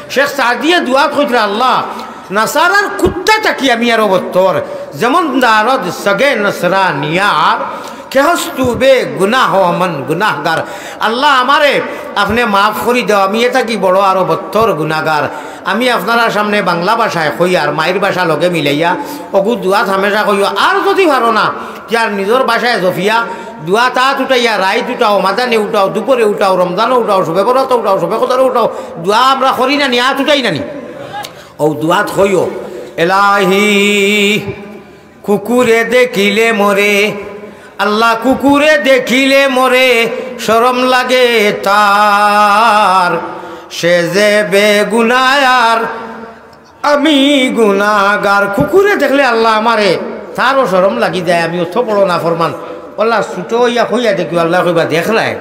শেখ সাদিয়ে দোয়াত কইতরা, "আল্লাহ, নাসারার কুত্তা থাকি আমি আরো বত্তর, যেমন দারদ সগে নসরানিয়ার, কে হস্তু বে গুনাহ ও মন গুনাহগার।" আল্লাহ, আমারে আপনে মাফ করি দেও, আমি এ থাকি বড় আরো বত্তর গুনাহগার। আমি আপনারার সামনে বাংলা ভাষায় কই আর মাইর ভাষা লগে মিলাইয়া অগু দোয়াত হামেশা কইও। আর যুদি পারো না, তে আর নিজর ভাষায় জফিয়া দোয়াত আত উঠাইয়া, রাইত উঠাও, মাঝানে উঠাও, দুপুরে উঠাও, রমজানো উঠাও, শবে বরাতো উঠাও, শবে কদরো উঠাও, দোয়া আমরা করি না নি, আত উঠাই না নি? অউ দোয়াত কইও, এলাহি, কুকুরে দেখিলে মরে, আল্লাহ কুকুরে দেখিলে মরে, শরম লাগে তার, সে যে বেগুনায়ার, আমি গুনাগার। কুকুরে দেখলে আল্লাহ আমারে, তারও শরম লাগি যায়, আমি অত বড় নাফরমান। আল্লাহ ছুটো অইয়া কইয়া দেখিও, আল্লায় কইবা, "দেখলায়,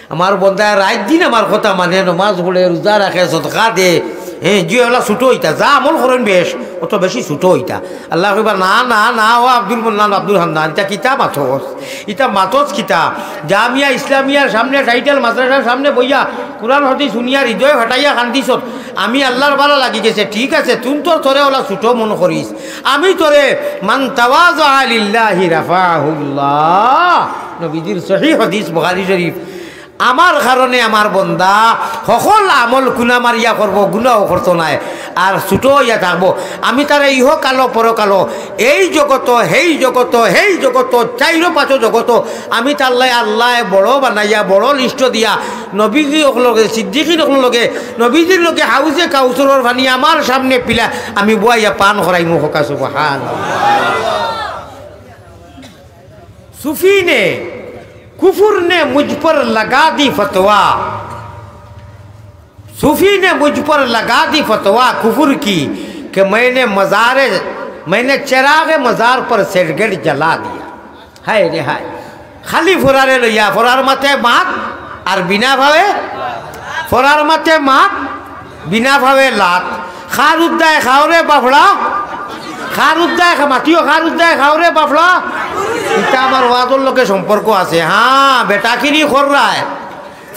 আমার বন্দায় রাইত দিন আমার কথা মানে, নমাজ পড়ে, রোজা রাখে, সদকা দে, হ্যাঁ, জি, ওলা ছোট ইতা, যা আমল করইন বেশ, অত বেশি ছোট ইতা। আল্লায় কইবা, "না, না, না, ও আব্দুল মান্নান, আব্দুল হান্নান, ইতা কিতা মাতস? ইতা মাতস কিতা?" জামিয়া ইসলামিয়ার সামনে, টাইটেল মাদ্রাসার সামনে বইয়া কোরআন হাদিস হুনিয়া হৃদয় ফাটাইয়া কান্দিছত। আমি আল্লার ভালা লাগি গেছে, ঠিক আছে, তুই তোর তোরে ওলা ছোট মন করিস। আমি তোরে মান তাওয়াযা লিল্লাহি রাফাহুল্লাহ। নবীজির সহিহ হাদিস বুখারী শরীফ। আমার কারণে আমার বন্দা হকল আমল কুনা মারিয়া করবো, গুনাও করতো নায়, আর ছোট অইয়া থাকবো। আমি তারে ইহকালো পরকালো, এই জগতো, হেই জগতো, হেই জগতো, চাইরো পাঁচো জগতো, আমি তার লাই আল্লায় বড় বানাইয়া, বড় লিস্ট দিয়া, নবীজি অকলর লগে, সিদ্দিকিন অকলর লগে, নবীজির লগে হাউজে কাউসরর পানি আমার সামনে পিলা, আমি বওয়াইয়া পান করাইমু। কউক্কা সুবহান। صوفی نے کفر نے مجھ پر لگا دی فتویٰ، صوفی نے مجھ پر لگا دی فتویٰ کفر کی کہ میں نے مزار، میں نے چراغ مزار پر سگریٹ جلا دیا۔ হায় রে হায়। খালি ফরারে লইয়া, ফরার মাতে মাত, আর বিনা ভাবে, ফরার মাতে মাত, বিনা ভাবে লাত। খার উদ্দায় খাওরে বাফড়া, খার উদ্দায় খা-, মাতিও খার উদ্দায় খাওরে বাফড়া। ইটা আমার ওয়াজর লগে সম্পর্ক আছে। হ্যাঁ, বেটাকিনি কররায়।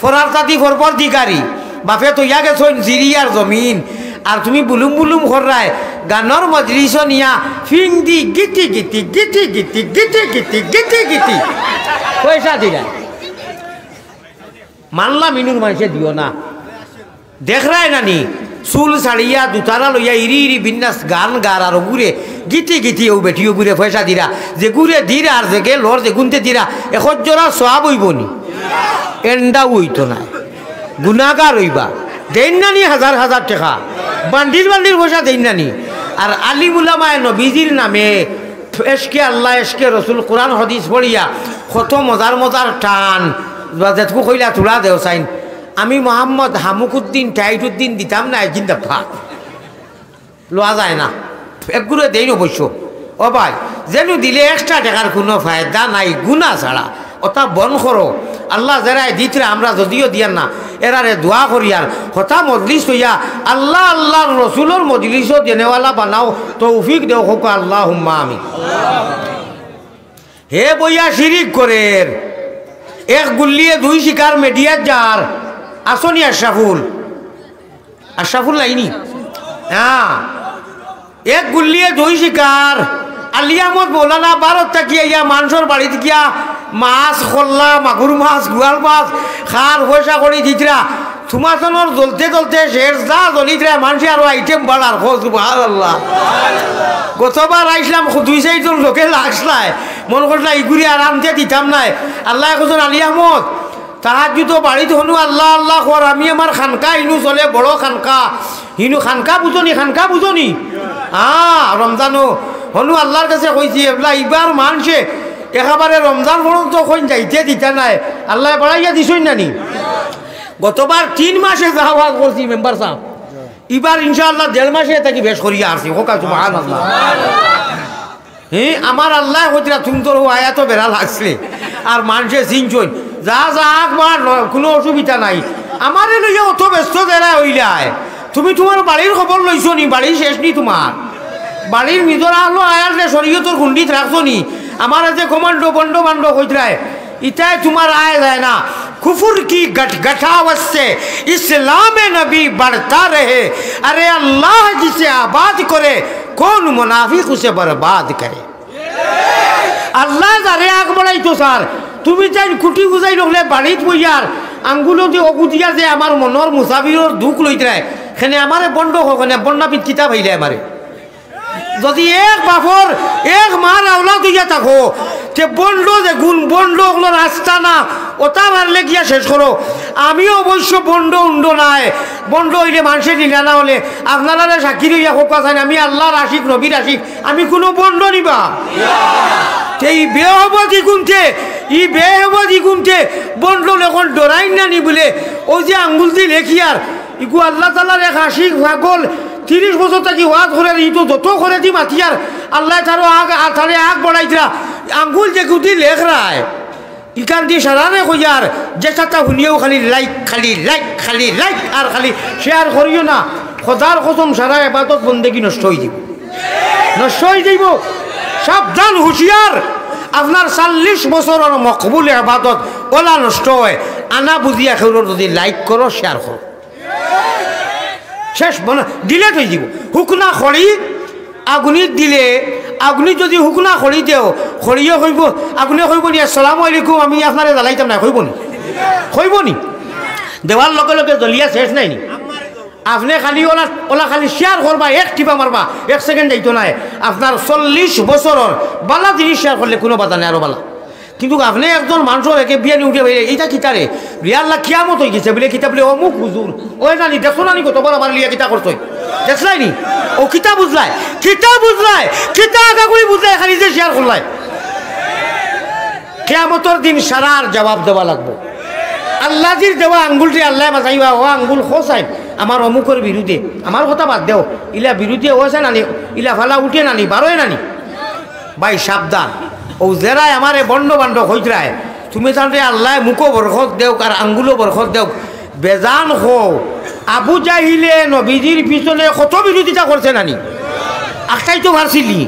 ফরার তাতি ফরপর দিকারি। বাফে তইয়া গেছইন জিরি আর জমিন। আর তুমি বুলুম বুলুম কররায়। গানর মজলিসো নিয়া ফিং দি Giti Giti, Giti Giti, Giti Giti, Giti Giti. পয়সা দিরায়। মানলাম ইনুর মানষে দিও না। দেখরায় নানি, চুল ছাড়িয়া, দুতারা লইয়া, ইরি ইরি বিন্যাস গান গার আর অগুরে গিতি গিতি অউ বেটি অগুরে পয়সা দিরা, যেগুরে দিরা আর যেগে লর যেগুনতে দিরা, একজরার সওয়াব অইবো নি? এন্ডাও অইতো নায়। গুনাগার অইবা। দেইন নানি হাজার হাজার টেকা, বান্ডিল বান্ডিল পয়সা দেইন নানি। আর আলিম উলামায়ে নবীজির নামে এশকে আল্লাহ, এশকে রসুল, কোরআন হাদিস পড়িয়া কত মজার মজার টান, বা যেটুকু কইলা তুলা দেও চাইন। আমি মোহাম্মদ হামুকুদ্দিন টাইটুদ্দিন দিতাম না, জিন্দাবাদ। লওয়া যায় না। একগুরে দেইন অবশ্য। ও ভাই, যেনু দিলে এক্সট্রা টেকার কুনু ফায়দা নাই, গুনা ছাড়া। অতা বন্ধ করো। আল্লায় যেরায় দিতরা, আমরা যদিও দিয়ার না, এরারে দোয়া করিয়ার। হতা মজলিস অইয়া আল্লাহ, আল্লার রসুলর মজলিসো দেনেওয়ালা বানাও, তৌফিক দেও, কউক্কা আল্লাহুম্মা আমিন। হে বইয়া শিরিক করের, এক গুল্লিয়ে দুই শিকার মিডিয়াত যার, আছো নি আশরাফুল? আশরাফুল নাই নি? হ্যাঁ। এক গুল্লিয়ে দুই শিকার। আলী আহমদ মৌলানা ভারত থাকি আইয়া মানষর বাড়িত গিয়া মাছ, কল্লা, মাগুর মাছ, গুয়াল মাছ, খার পয়সা করি দিতরা। তুমার তনর জ্বলতে জ্বলতে শেষ যা জ্বলিতরা, মানষে আরো আইটেম বাড়ার, কও সুবহানাল্লাহ। গতবার আইছলাম, দুই চাইরজন লোকে লাগছলায়, মন করলা ইগুরে আর আনতে দিতাম নায়। আল্লায় কইছইন, আলী আহমদ, তাহাজ্জুদো বাড়িত হনু আল্লাহ আল্লাহ কর, আমি আমার খানকা হিনু চলে, বড় খানকা। হিনু খানকা বুঝো নি, খানকা বুঝো নি? হ্যাঁ, রমজানো হনু আল্লার গেছে কইছি, এবলা ইবার মানষে একেবারে রমজান পর্যন্ত কইন যাইতে দিতা নায়, আল্লায় বাড়াইয়া দিছইন না নি? গতবার তিন মাসে যা ওয়াজ করছি মেম্বার সাব, ইবার ইনশাআল্লাহ দেড় মাসে থাকি বেশ করিয়া আরছি। কউক্কা সুবহানাল্লাহ। হে, আমার আল্লায় কইতরা, তুমরার অউ আয়াতো বেড়া লাগছে। আর মানষে চিনছইন। যা, যা, আগ বাড়, কুনু অসুবিধা নাই। আমারে লইয়া অত ব্যস্ত যেরা অইলায়। তুমি তুমার বাড়ির খবর লইছো নি? বাড়ি শেষ নি তুমার? বাড়ির নিজর আহলো আয়ালরে শরীয়তর গুন্ডিত রাখছো নি? আমারে যে কমান্ডো, বন্ডো, বান্ডো কইতরায়। ইতায় তুমার আয় যায় না। کفر کی گٹگٹاوٹ سے اسلام نبی بڑھتا رہے۔ ارے اللہ جسے آباد کرے، کون منافق اسے برباد کرے۔ আল্লায় যারে আগ বাড়াইতো চার, তুমি তাইন কুটি বুঝাই রাখলে বাড়িত বইয়ার আঙ্গুলো দি অগুদিয়া যে আমার মনর মুসাফিরর দুখ লইতরায়, কেনে আমারে বন্ড কও কেনে, বন্ডা পিত কিতা পাইলে আমারে। যদি এক বাপর, এক মার আওলাদ অইয়া থাকো, তে বন্ড যেগুন, বন্ড অকলর আস্তানা, অতা পারলে গিয়া শেষ করো। আমি অবশ্য বন্ড উন্ড নায়, বন্ড অইলে মানষে নিলা না অইলে, আপনারারে সাক্ষী রইয়া কউক্কা চাইন, আমি আল্লার আশিক, নবীর আশিক, আমি কুনু বন্ড নি বা। তে ই বেহবদি গুনতে, ই বেহবদি গুনতে বন্ড অকল ডরাইন না নি বুলে, অউ যে আঙ্গুল দি লেখিয়ার, ইগু আল্লাহ তাআলার এক আশিক পাগল, তিরিশ বছর থাকি ওয়াজ করের, ই তো যত করেদি মাতিয়ার, আল্লায় তারও আগ, আ, তারে আগ বাড়াইতরা, আঙ্গুল যেগুদি লেখরায়, ইখান দি সারারে কইয়ার, যেটাতা হুনিয়াও খালি like, খালি like, খালি like, আর খালি share করিও না। খোদার কসম, সারা এবাদত বন্দেগি নষ্ট অইযিবো, নষ্ট অইযিবো। সাবধান, হুঁশিয়ার, আপনার চল্লিশ বছরর মকবুল এবাদত অলা নষ্ট অয়। আনা বুঝিয়া কেউরর যুদি like করো, share করো, শেষ, মানে, delete অইযিবো। হুকনা খড়ি আগুনিত দিলে, আগুনিত যুদি হুকনা খড়ি দেও, খড়িয়ে কইবো, আগুনে কইবো নি, "আসসালামু আলাইকুম, আমি আপনারে জ্বালাইতাম না", কইবো নি? কইবো নি? দেওয়ার লগে লগে জ্বলিয়া শেষ নায় নি? আপনে খালি অলা, অলা খালি share করবা, এক টিপা মারবা, এক second যাইতো নায়। আপনার চল্লিশ বছরর বালা জিনিস share করলে কুনু বাধা নাই, আরো বালা। কিন্তু আপনে একজন মানষর একে বিয়ানি উঠে ভাইলে, "ইটা কিতা রে?" "রে আল্লাহ, কিয়ামত অইগেছে।" বুলে, "কিতা?" বুলে, "অমুক হুজুর।" "ওই নানি, দেখছো নানি কতবার আমার লিয়া কিতা করছইন? দেখছলায় নি?" ও কিতা বুঝলায়? কিতা বুঝলায়? কিতা আগাগুড়ি বুঝলায়? খালি যে share করলায়। কিয়ামতর দিন সারার জবাব দেওয়া লাগবো। আল্লাজির দেওয়া আঙ্গুলটি আল্লায় মাজাইবা, "ও আঙ্গুল খোসাইন আমার অমুকর বিরুদ্ধে, আমার কথা বাদ দেও, ইলা বিরুদ্ধে অইছে নানি, ইলা ফালা উঠে নানি, বারোয় নানি।" ভাই সাবধান, ও যেরায় আমারে বন্ড বান্ড কইতরায়, তুমি জানরে আল্লায় মুখো বরকত দেউক আর আঙ্গুলো বরকত দেউক, বেজান কও, আবু জাহিলে নবীজির পিছনে কত বিরোধিতা করছে নানি? আখটাই তো পারছিলি।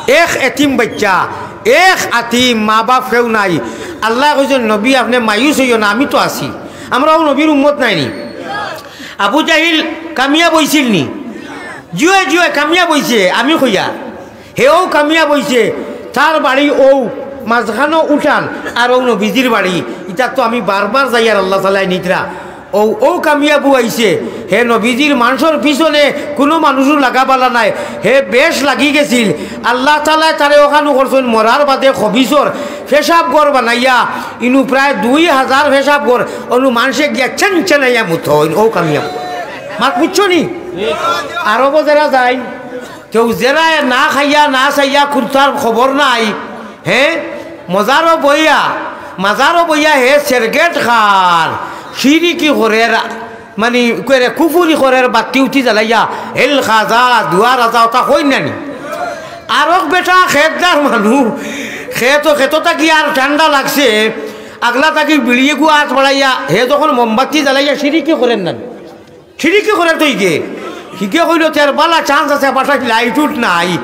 এক এতিম বাচ্চা, এক আতিম, মা বাপ কেউ নাই। আল্লায় কইছইন, "নবী, আপনে মায়ুস অইও না, আমি তো আছি।" আমরাও নবীর উম্মত নায় নি? আবু জাহিল কামিয়াব অইছিল নি? জিওয় জিওয় কামিয়াব অইছে, আমি কইয়ার। হেও কামিয়াব অইছে, তার বাড়ি অউ মাঝখানো উঠান, আর অউ নবীজির বাড়ি। ইতা তো আমি বারবার যাইয়ার, আল্লাহ তাআলায় নিতরা। অউ, অউ কামিয়াবু আইছে, হে নবীজির মানষর পিছনে কুনু মানুষও লাগা বালা নায়, হে বেশ লাগি গেছিল। আল্লাহ তাআলায় তারে অখানো করছইন, মরার বাদে খবিসর পেশাব ঘর বানাইয়া, ইনু প্রায় দুই হাজার পেশাব ঘর, অনো মানষে গিয়া চেন চেনাইয়া মুতইন, অউ কামিয়াবু। মাত বুঝছো নি? আরবো যেরা যাইন, কেউ যেরায় না খাইয়া না চাইয়া কুন্তার খবর নাই, হে, মজারো বইয়া, মাজারো বইয়া হে সেরগেট খার, শিরিকি করের, মানি, করের, কুফুরি করের, বাত্তি উতি জ্বালাইয়া, হেল খাজা, দুয়ার আজা, অতা কইন নানি? আরক বেটা খেতদার মানু, খেতো, খেতো থাকি আর ঠান্ডা লাগছে, আগলা থাকি বিড়িগু আত বাড়াইয়া, হে যখন মোমবাতি জ্বালাইয়া শিরিকি করের নানি? শিরিকি করের তো ইগে। হিগে কইলো, "তে আর বালা chance আছে, বাসাত light উঠ নাই।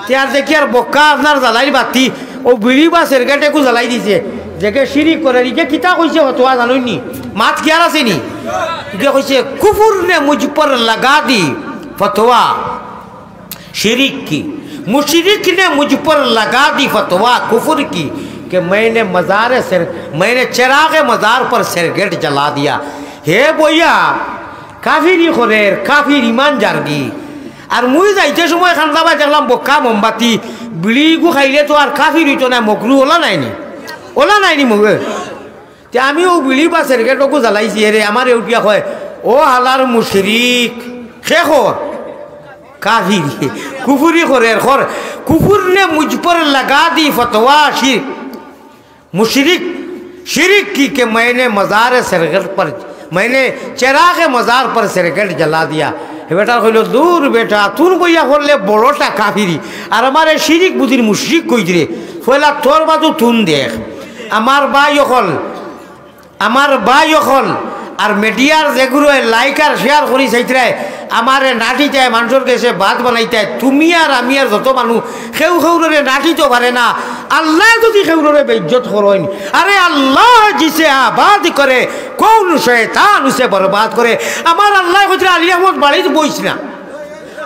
তে আর দেখি আর বক্কা আপনার জ্বালাইর বাতি, অউ বিড়ি বা সেরগেটেগু জ্বালাই দিছে। যেগে শিরিক করের, ইগে কিতা কইছে ফতোয়া জানইন নি? মাত কিয়ার আছে নি?" ইগে কইছে, "কুফুর নে মুঝ পর লাগা দি ফতোয়া।" شرک کی، مشرک نے مجھ پر لگا دی فتویٰ کفر کی کہ میں نے مزار سر، میں نے چراغ مزار پر سگریٹ جلا دیا۔ হে বইয়া, কাফিরি করের, কাফির ইমান যারগি। আর মুই যাইতে সময় খান্দাবায় দেখলাম বক্কা মোমবাতি, বিড়িগু খাইলে তো আর কাফির অইতো নায়, মকরু অলা নায় নি? অলা নায় নি মগে? তে আমি অউ বিড়ি বা সেরগেটগু জ্বালাইছি, এরে আমারে উঠিয়া কয়, "ও হালার মুশরিক, কে কর?" কাফির, কুফুরি করের, কর, "কুফুর নে মুঝ পর লাগা দি ফতোয়া শির-, মুশরিক, শিরিক কি কে মাইনে মজার সেরগেট পর, মাইনে চেরাগ মজার পর সেরগেট জ্বালা দিয়া।" হে বেটায় কইলো, "দূর বেটা, তুন বইয়া করলে বড়টা কাফিরি, আর আমারে শিরিক বুঝির মুশরিক কইতরে, পয়লা তোর বাজু তুন দেখ।" আমার ভাই অকল, আমার ভাই অকল, আর মিডিয়ার যেগুরে like আর share করি চাইতরায়, আমারে নাটিতায়, মানষর গেছে বাদ বানাইতায়, তুমি আর আমি আর যত মানু কেউ কেউররে নাটিতো পারে না। আল্লায় যুদি কেউররে বেইজ্জত করইন, আরে আল্লাহ জিসে আবাদ করে, কোন শয়তান উসে বরবাদ করে। আমার আল্লায় কইতরা, "আলী আহমদ বাড়িত বইস না।"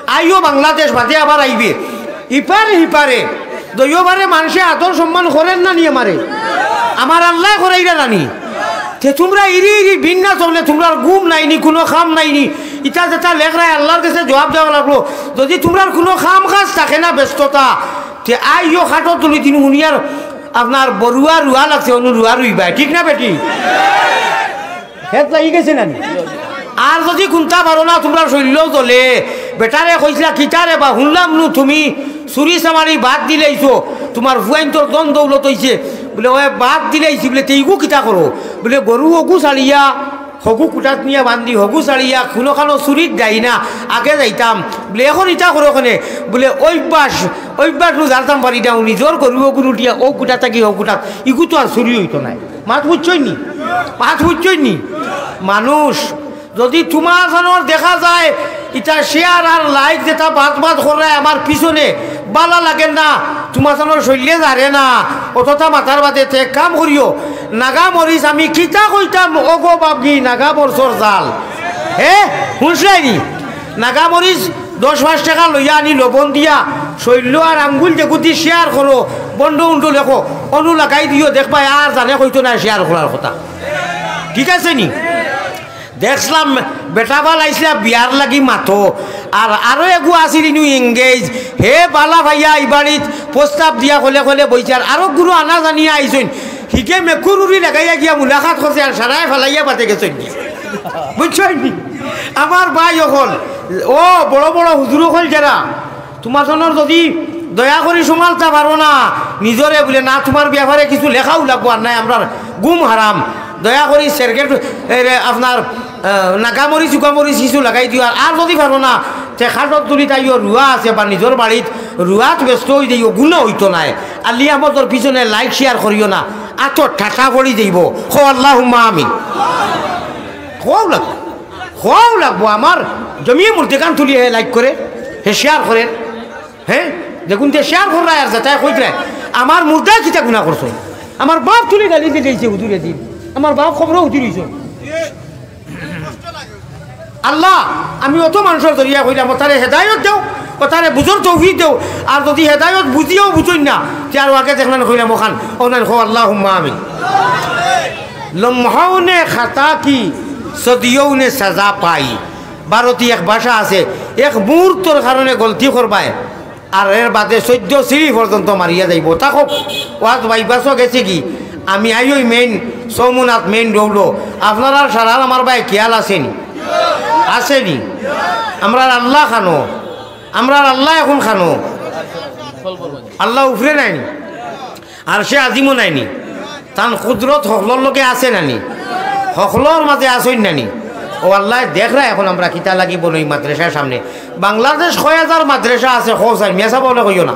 আইও বাংলাদেশ বাদে আবার আইবে। ইপারে হিপারে, দইওবারে মানষে আদর সম্মান করের না নি আমারে? আমার আল্লায় করাইরা না নি? তে তুমরা ইরি ইরি বিন্না চললে তুমরার ঘুম নাই নি, কুনু কাম নাই নি। ইতা যেতা লেখরায় আল্লার গেছে জুয়াব দেওয়া লাগলো। যুদি তুমরার কুনু কাম কাজ থাকে না, ব্যস্ততা, তে আইও খাটো তুলি দিন হুনিয়ার আপনার বরুয়া রুয়া লাগছে, অনু রুয়া রুইবায়, ঠিক না বেটি? খেত লাগি গেছে না নি? আর যুদি কুন্তা পারো না, তুমরার শইল্ল জ্বলে। বেটারে কইছিলা, "কিতারে বা, হুনলাম নু তুমি চুরি চামারি বাদ দিলাইছো, তুমার ফুয়াইন্তর ধন দৌলত অইছে।" বুলে, "ওই বাদ দিলাইছি।" বুলে, "তে ইগু কিতা করো?" বুলে, "গরু অগু ছাড়িয়া, হগু কুটাত নিয়া বান্ধি, হগু ছাড়িয়া, কুনুখানো চুরিত যাই না, আগে যাইতাম।" বুলে, "এখন ইতা করো কেনে?" বুলে, "অভ্যাস, অভ্যাস নু জানতাম পারি না, নিজর গরু অগু উঠিয়া, অউ কুটা থাকি হউ কুটাত, ইগু তো আর চুরি অইতো নায়।" মাত বুঝছইন নি? মাত বুঝছইন নি? মানুষ যদি তুমার জানোর দেখা যায়, ইতা share আর like যেটা বাদ বাদ কররায় আমার পিছনে, বালা লাগের না, তুমার জানোর শইল্লে জারে না, অতটা মাথার বাদে তে কাম করিও। নাগা মরিচ আমি কিতা কইতাম, ওগো বাবগি, নাগা মরচর জাল। হে, হুনছলায়নি? নাগা মরিচ দশ পাঁচ টেকা লইয়া আনি লবণ দিয়া, শইল্ল আর আঙ্গুল যেগুদি share করো, বন্ড উন্ড লেখো, অনু লাগাই দিও, দেখবায় আর জানে কইতো নায় share করার কথা। ঠিক আছে নি? দেখছলাম বেটা বালা আইছলা বিয়ার লাগি মাতো, আর আরো এগু আছিল ইনু engage, হে বালা পাইয়া ই বাড়িত প্রস্তাব দিয়া কলে কলে বইছে, আর আরো গুরু আনা জানিয়া আইছইন, হিগে মেকুর উড়ি লাগাইয়া গিয়া মুলাকাত করছে, আর সারায় ফালাইয়া বাদে গেছইন। বুঝছইন নি? আমার ভাই অকল, ও বড় বড় হুজুর অকল যারা, তুমার জানোর যদি দয়া করি সামালতা পারো না, নিজরে বুলে না, তুমার ব্যাপারে কিছু লেখাও লাগবো, আর নায় আমরার ঘুম হারাম। দয়া করি সেরগেট, এ রে, আপনার, আহ, নাগামরিচ, উগামরিচ কিছু লাগাই দিও। আর, আর যদি পারো না, তে খাটর তুলিত আইও, রুয়া আছে বা নিজর বাড়িত রুয়াত ব্যস্ত অই যাইও, গুনা অইতো নায়। আলী আহমদর পিছনে like share করিও না, আতো ঠাটা পড়ি যাইবো। কও আল্লাহুম্মা আমিন। কও লাগবো, কও লাগবো। আমার জমিয়ে মুর্দেগান তুলি হে like করে, হে share করে। হে, দেখুন তে share কররায় আর যেতায় কইতরায়, আমার মুর্দায় কিতা গুনা করছে? আমার বাপ তুলি গালি দিলাইছে হুজুরে দিন, আমার বাপ কবরো হুজুর অইছে। আল্লাহ, আমি অত মানষর জরিয়া কইলাম, অতারে হেদায়ত দেও, অতারে বুঝর তৌফিক দেও। আর যদি হেদায়ত বুঝিয়াও বুঝইন না, তে আরো আগে দেখলাম কইলাম অখান, অনান কও আল্লাহুম্মা আমিন। লমহাও নে খাতা কি, সদিয়ও নে সাজা পাই। ভারতী এক ভাষা আছে, এক মুহূর্তর কারণে গলতি করবায়, আর এর বাদে চৈদ্দ সিঁড়ি পর্যন্ত মারিয়া যাইবো। তা হোক, ওয়াজ বাইপাসও গেছে কি, আমি আইওই main সোমনাথ main road-ও। আপনারার সারার আমার ভাই খেয়াল আছেনি? আছেনি? আমরার আল্লাহ খানো, আমরার আল্লাহ এখন খানো, আল্লাহ উফরে নায়নি। আরশে আজিমও নায়নি, তান কুদরত হকলর লগে আছে নানি, হকলর মাঝে আছইন নানি। ও আল্লায় দেখরা এখন আমরা কিতা লাগি বনই মাদ্রাসার সামনে। বাংলাদেশ কয় হাজার মাদ্রাসা আছে, কও চাই, মিছা বলে কইও না।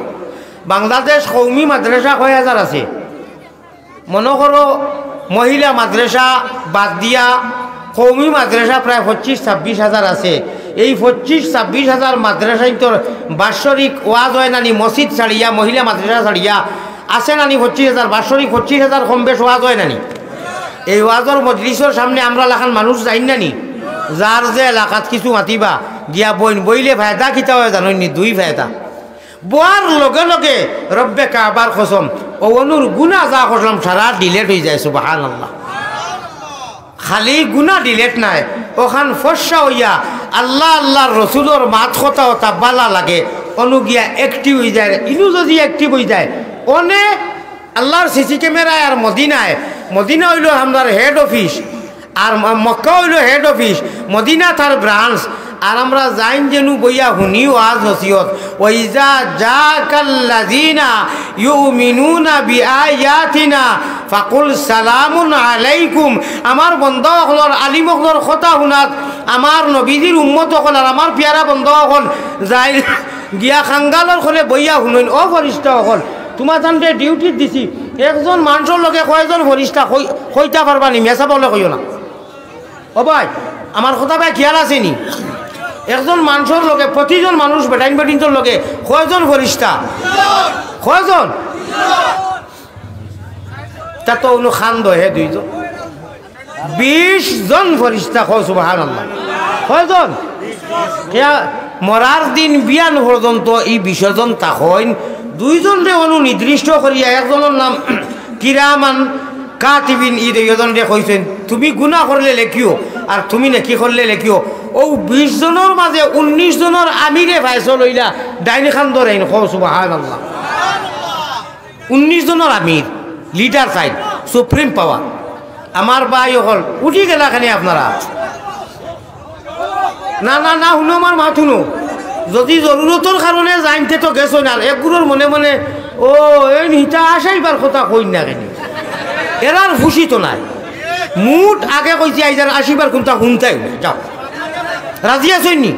বাংলাদেশ কওমি মাদ্রাসা কয় হাজার আছে? মনো করো, মহিলা মাদ্রাসা বাদ দিয়া কওমি মাদ্রাসা প্রায় পঁচিশ ছাব্বিশ হাজার আছে। এই পঁচিশ ছাব্বিশ হাজার মাদ্রাসাইন্তর বাৎসরিক ওয়াজ অয় নানি, মসজিদ ছাড়িয়া, মহিলা মাদ্রাসা ছাড়িয়া, আছে নানি পঁচিশ হাজার, বাৎসরিক পঁচিশ হাজার কম বেশ ওয়াজ অয় নানি? এই ওয়াজর মজলিসর সামনে আমরা লাখান মানুষ যাইন নানি? যার যে এলাকাত কিছু মাতিবা, গিয়া বইন, বইলে ফায়দা কিতা অয় জানইন নি? দুই ফায়দা। বওয়ার লগে লগে রব্বে কাবার কসম, অউ অনুর গুনা যা করলাম সারা delete অইযায়, সুবহানাল্লাহ। খালি গুনা delete নায়, অখান ফর্সা অইয়া আল্লাহ, আল্লাহর রসুলর মাত কথা অতা বালা লাগে, অনু গিয়া active অইযায়। ইনু যদি active অইযায়, অনে আল্লাহর CC camera-য় আর মদিনায়, মদিনা অইলো আমরার head office, আর ম-, মক্কা অইলো head office, মদিনা তার branch। আর আমরা যাইন যেনু বইয়া হুনি ওয়াজ নসিহত। "ওয়াইজা জাকাল্লাযিনা ইউমিনুনা বিআয়াতিনা ফাকুল সালামুন আলাইকুম।" আমার বন্দা অকলর, আলিম অকলর কথা হুনাত, আমার নবীজির উম্মত অকল আর আমার পিয়ারা বন্দা অকল যাইন গিয়া খাঙ্গালর খলে বইয়া হুনইন, "ও ফরিস্তা অকল, তুমাতানরে duty দিছি, একজন মানষর লগে কয়জন ফরিস্তা কই-, কইতা পারবা নি? মিছা বলে কইও না।" ও ভাই, আমার কথা ভাই খেয়াল আছেনি? একজন মানষর লগে, প্রতিজন মানুষ বেটাইন বেটিন্তর লগে কয়জন ফরিস্তা? কয়জন? তা তো অনু খান দহে দুইজন। বিশ জন ফরিস্তা, কও সুবহানাল্লাহ। কয়জন? কিয়া-, মরার দিন বিয়ান পর্যন্ত ই বিশ জন থাকইন। দুইজনরে অনু নির্দিষ্ট করিয়া, একজনর নাম কিরামান কাতিবিন, ই দুইজনরে কইছইন, "তুমি গুনা করলে লেখিও, আর তুমি নেকি করলে লেখিও।" অউ বিশ জনর মাঝে উনিশ জনর আমিরে ফয়সল অইলা, ডাইন খান ধরইন, কও সুবহানাল্লাহ। উনিশ জনর আমির, leader side, supreme power। আমার ভাই অকল, উঠি গেলা কেনে আপনারা? না, না, না, হুনো আমার মাত হুনো। যদি জরুরতর কারণে যাইন তে তো গেছইন, আর এক গুরুর মনে মনে, "ও, এইন হিতা আশাইবার কথা কইন না কেনে?" এরার খুশি তো নাই। মুট আগে কইছি, আইজার আশিবার কুনতা হুনতাই না। যাও। রাজি আছইন নি?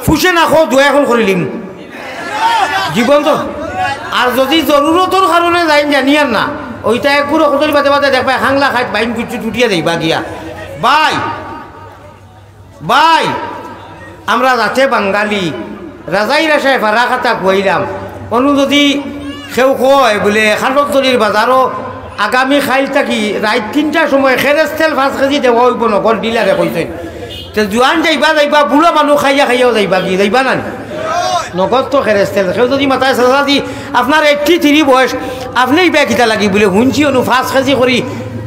ফুসে না কও, দোয়া এখন করিলিম। জীবন তো। আর যদি জরুরতর কারণে যাইন জানিয়ার না, অইটা এক গুরু কতরি বাদে বাদে দেখবায়, খাংলা খাইত বাইন কুচ্ছু টুটিয়া যাইবা গিয়া। ভাই, ভাই, আমরা জাতে বাঙালি, রাজাই রাশায় ফারা খাতা খুয়াইলাম। অনু যদি কেউ কয় বুলে, খাটকতলির বাজারো আগামী খাইল থাকি রাইত তিনটার সময় খেরেস্তেল পাঁচ কেজি দেওয়া অইবো নগদ, ডিলারে কইছইন। তে জুয়ান যাইবা যাইবা, বুড়া মানুষ খাইয়া খাইয়াও যাইবা কি, যাইবা না নি? নগদ তো খেরেস্তেল। কেউ যদি মাতায়, "চাচাজি, আপনার এইট্টি থ্রি বয়স, আপনে ইবায় কিতা লাগি?" বুলে, "হুনছি অনু পাঁচ কেজি করি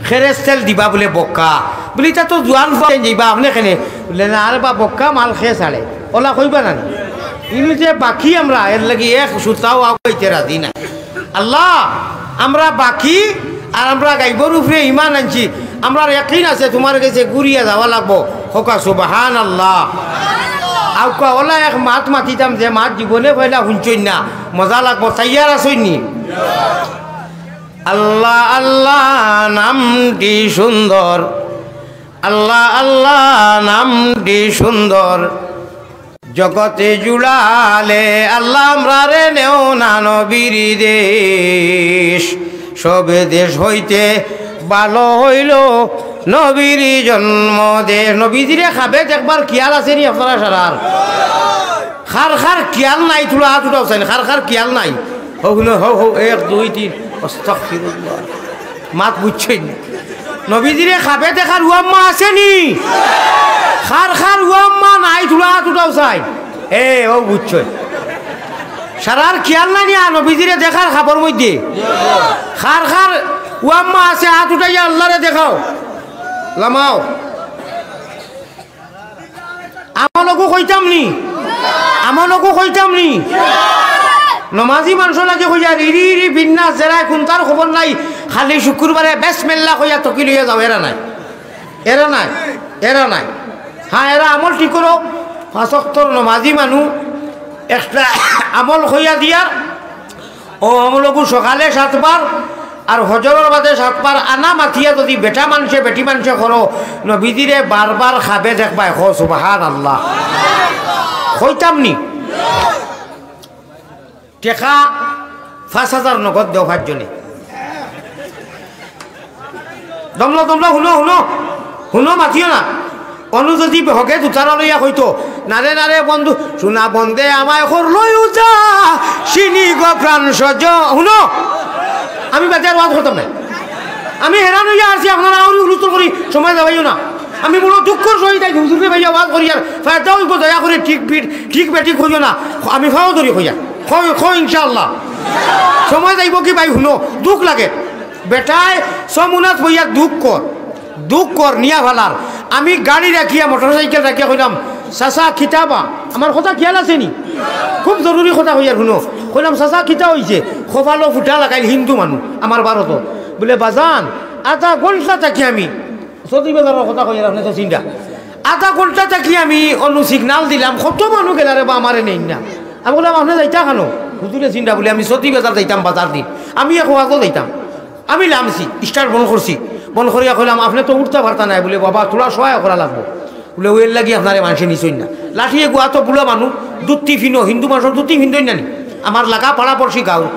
খেরেস্তেল দিবা বুলে বক্কা।" বুলে, "ইতা তো জুয়ান ফুয়াইন যাইবা, আপনে কেনে?" বুলে, "না রে বা, বক্কা মাল কে ছাড়ে।" অলা কইবা না নি? ইনু যে বাকি আমরা, এরলাগি এক সুতাও আগাইতে রাজি না। আল্লাহ, আমরা বাকি, আর আমরা গাইবর উপরে ইমান আনছি, আমরার ইয়াকিন আছে তুমার গেছে ঘুরিয়া যাওয়া লাগবো। কউক্কা সুবহানাল্লাহ। আউক্কা অলা এক মাত মাতিতাম যে মাত জীবনে পয়লা হুনছইন না, মজা লাগবো। তৈয়ার আছইন নি? আল্লাহ আল্লাহ নামটি সুন্দর, আল্লাহ আল্লাহ নামটি সুন্দর। জগতে জুড়ালে আল্লাহ আমরারে নেও না নবীর দেশ। সব দেশ হইতে ভালো হইল নবীর জন্ম দেশ। নবীজিরে খাবে দেখবার খিয়াল আছে নি আপনারা সারার? কার কার খিয়াল নাই, থুড়া আত উঠাও চাইন। কার কার খিয়াল নাই? হো, হুনো, হো, হো, এক, দুই, তিন। আস্তাগফিরুল্লাহ। মাত বুঝছইন নি? নবীজিরে খাবে দেখার ওয়াম্মা আছে নি? কার কার ওয়াম্মা নাই, থুড়া আত উঠাও চাইন। এ, ও বুঝছইন। সারার খিয়াল নাই নি, আর নবীজিরে দেখার খাবর মধ্যে। কার কার ওয়াম্মা আছে, আত উঠাইয়া আল্লাহরে দেখাও। লামাও। আমলগু কইতাম নি? আমলগু কইতাম নি? নমাজি মানষর লাগি কইয়ার, ইরি ইরি বিন্নাস, যেরায় কুন্তার খবর নাই, খালি শুক্রবারে বেসমেল্লা কইয়া তকি লইয়া যাও, এরা নাই। এরা নাই, এরা নাই। হ্যাঁ, এরা আমল ঠিক করো। পাঁচ ওয়াক্তর নমাজি মানু একটা আমল কইয়া দিয়ার, ও আমলগু সকালে সাতবার আর হজরর বাদে সাতবার আনা মাতিয়া যদি বেটা মানষে, বেটি মানষে করো, নবীজিরে বারবার খাবে দেখবায়। কও সুবহানাল্লাহ। কইতাম নি? টেকা পাঁচ হাজার নগদ দেও পাঁচজনে। দমলো, দমলো, হুনো, হুনো, হুনো, মাতিও না। অনু যদি হকে দুতারা লইয়া কইতো, "নারে, নারে, বন্ধু, সোনা বন্দে আমায় করলো উজা, সিনি গো প্রাণ সজ।" হুনো, আমি বাদে আর ওয়াজ করতাম না। আমি হেরান হইয়া আছি, আপনারা আউরি হুলুস্থুল করি সময় দেওয়াইও না। আমি বড় দুঃখর সহিত আজ হুজুররে ভাইয়া ওয়াজ করি আর ফায়দা হইব, দয়া করে ঠিক বিট, ঠিক বেটি কইও না। আমি ফাও ধরি কইয়া। কই, কই ইনশাআল্লাহ। সময় যাইব কি ভাই, হুনো, দুঃখ লাগে। বেটায় সমুনাত বইয়া দুঃখ কর, দুঃখ কর, নিয়া ফালার। আমি গাড়ি রাখিয়া, মোটরসাইকেল রাখিয়া কইলাম, "চাচা, কিতা বা?" আমার কথা খিয়াল আছে নি? খুব জরুরি কথা কইয়ার, হুনো। কইলাম, "চাচা, কিতা হইছে?" কপালো ফুটা লাগাইল হিন্দু মানুষ, আমার ভারত। বুলে, "বাজান, আধা ঘন্টা থাকি আমি সৌদি বাজারর কথা কইয়ার, আপনে তো চিন্তা। আধা ঘন্টা থাকি আমি অনু সিগনাল দিলাম, কত মানুষ গেলা রে বা, আমারে নেইন না।" আমি কইলাম, "আপনে যাইতা কেনো?" হুজুরে চিন্তা বুলে, "আমি সৌদি বাজার যাইতাম, বাজার দিন, আমি এক ওয়াজও যাইতাম।" আমি লামছি, স্টার্ট বন্ধ করছি, বন্ধ করিয়া কইলাম, "আপনে তো উঠতা পারতা নায়।" বুলে, "বাবা, থুড়া সহায় করা লাগবো।" বুলে, "ও এরলাগি আপনারে মানষে নিছইন না।" লাঠি এগু আতো বুলা মানুষ, ধুতি ফিনো, হিন্দু মানষর ধুতি ফিন্দইন না নি? আমার লাগা পাড়া পড়শি গাঁও।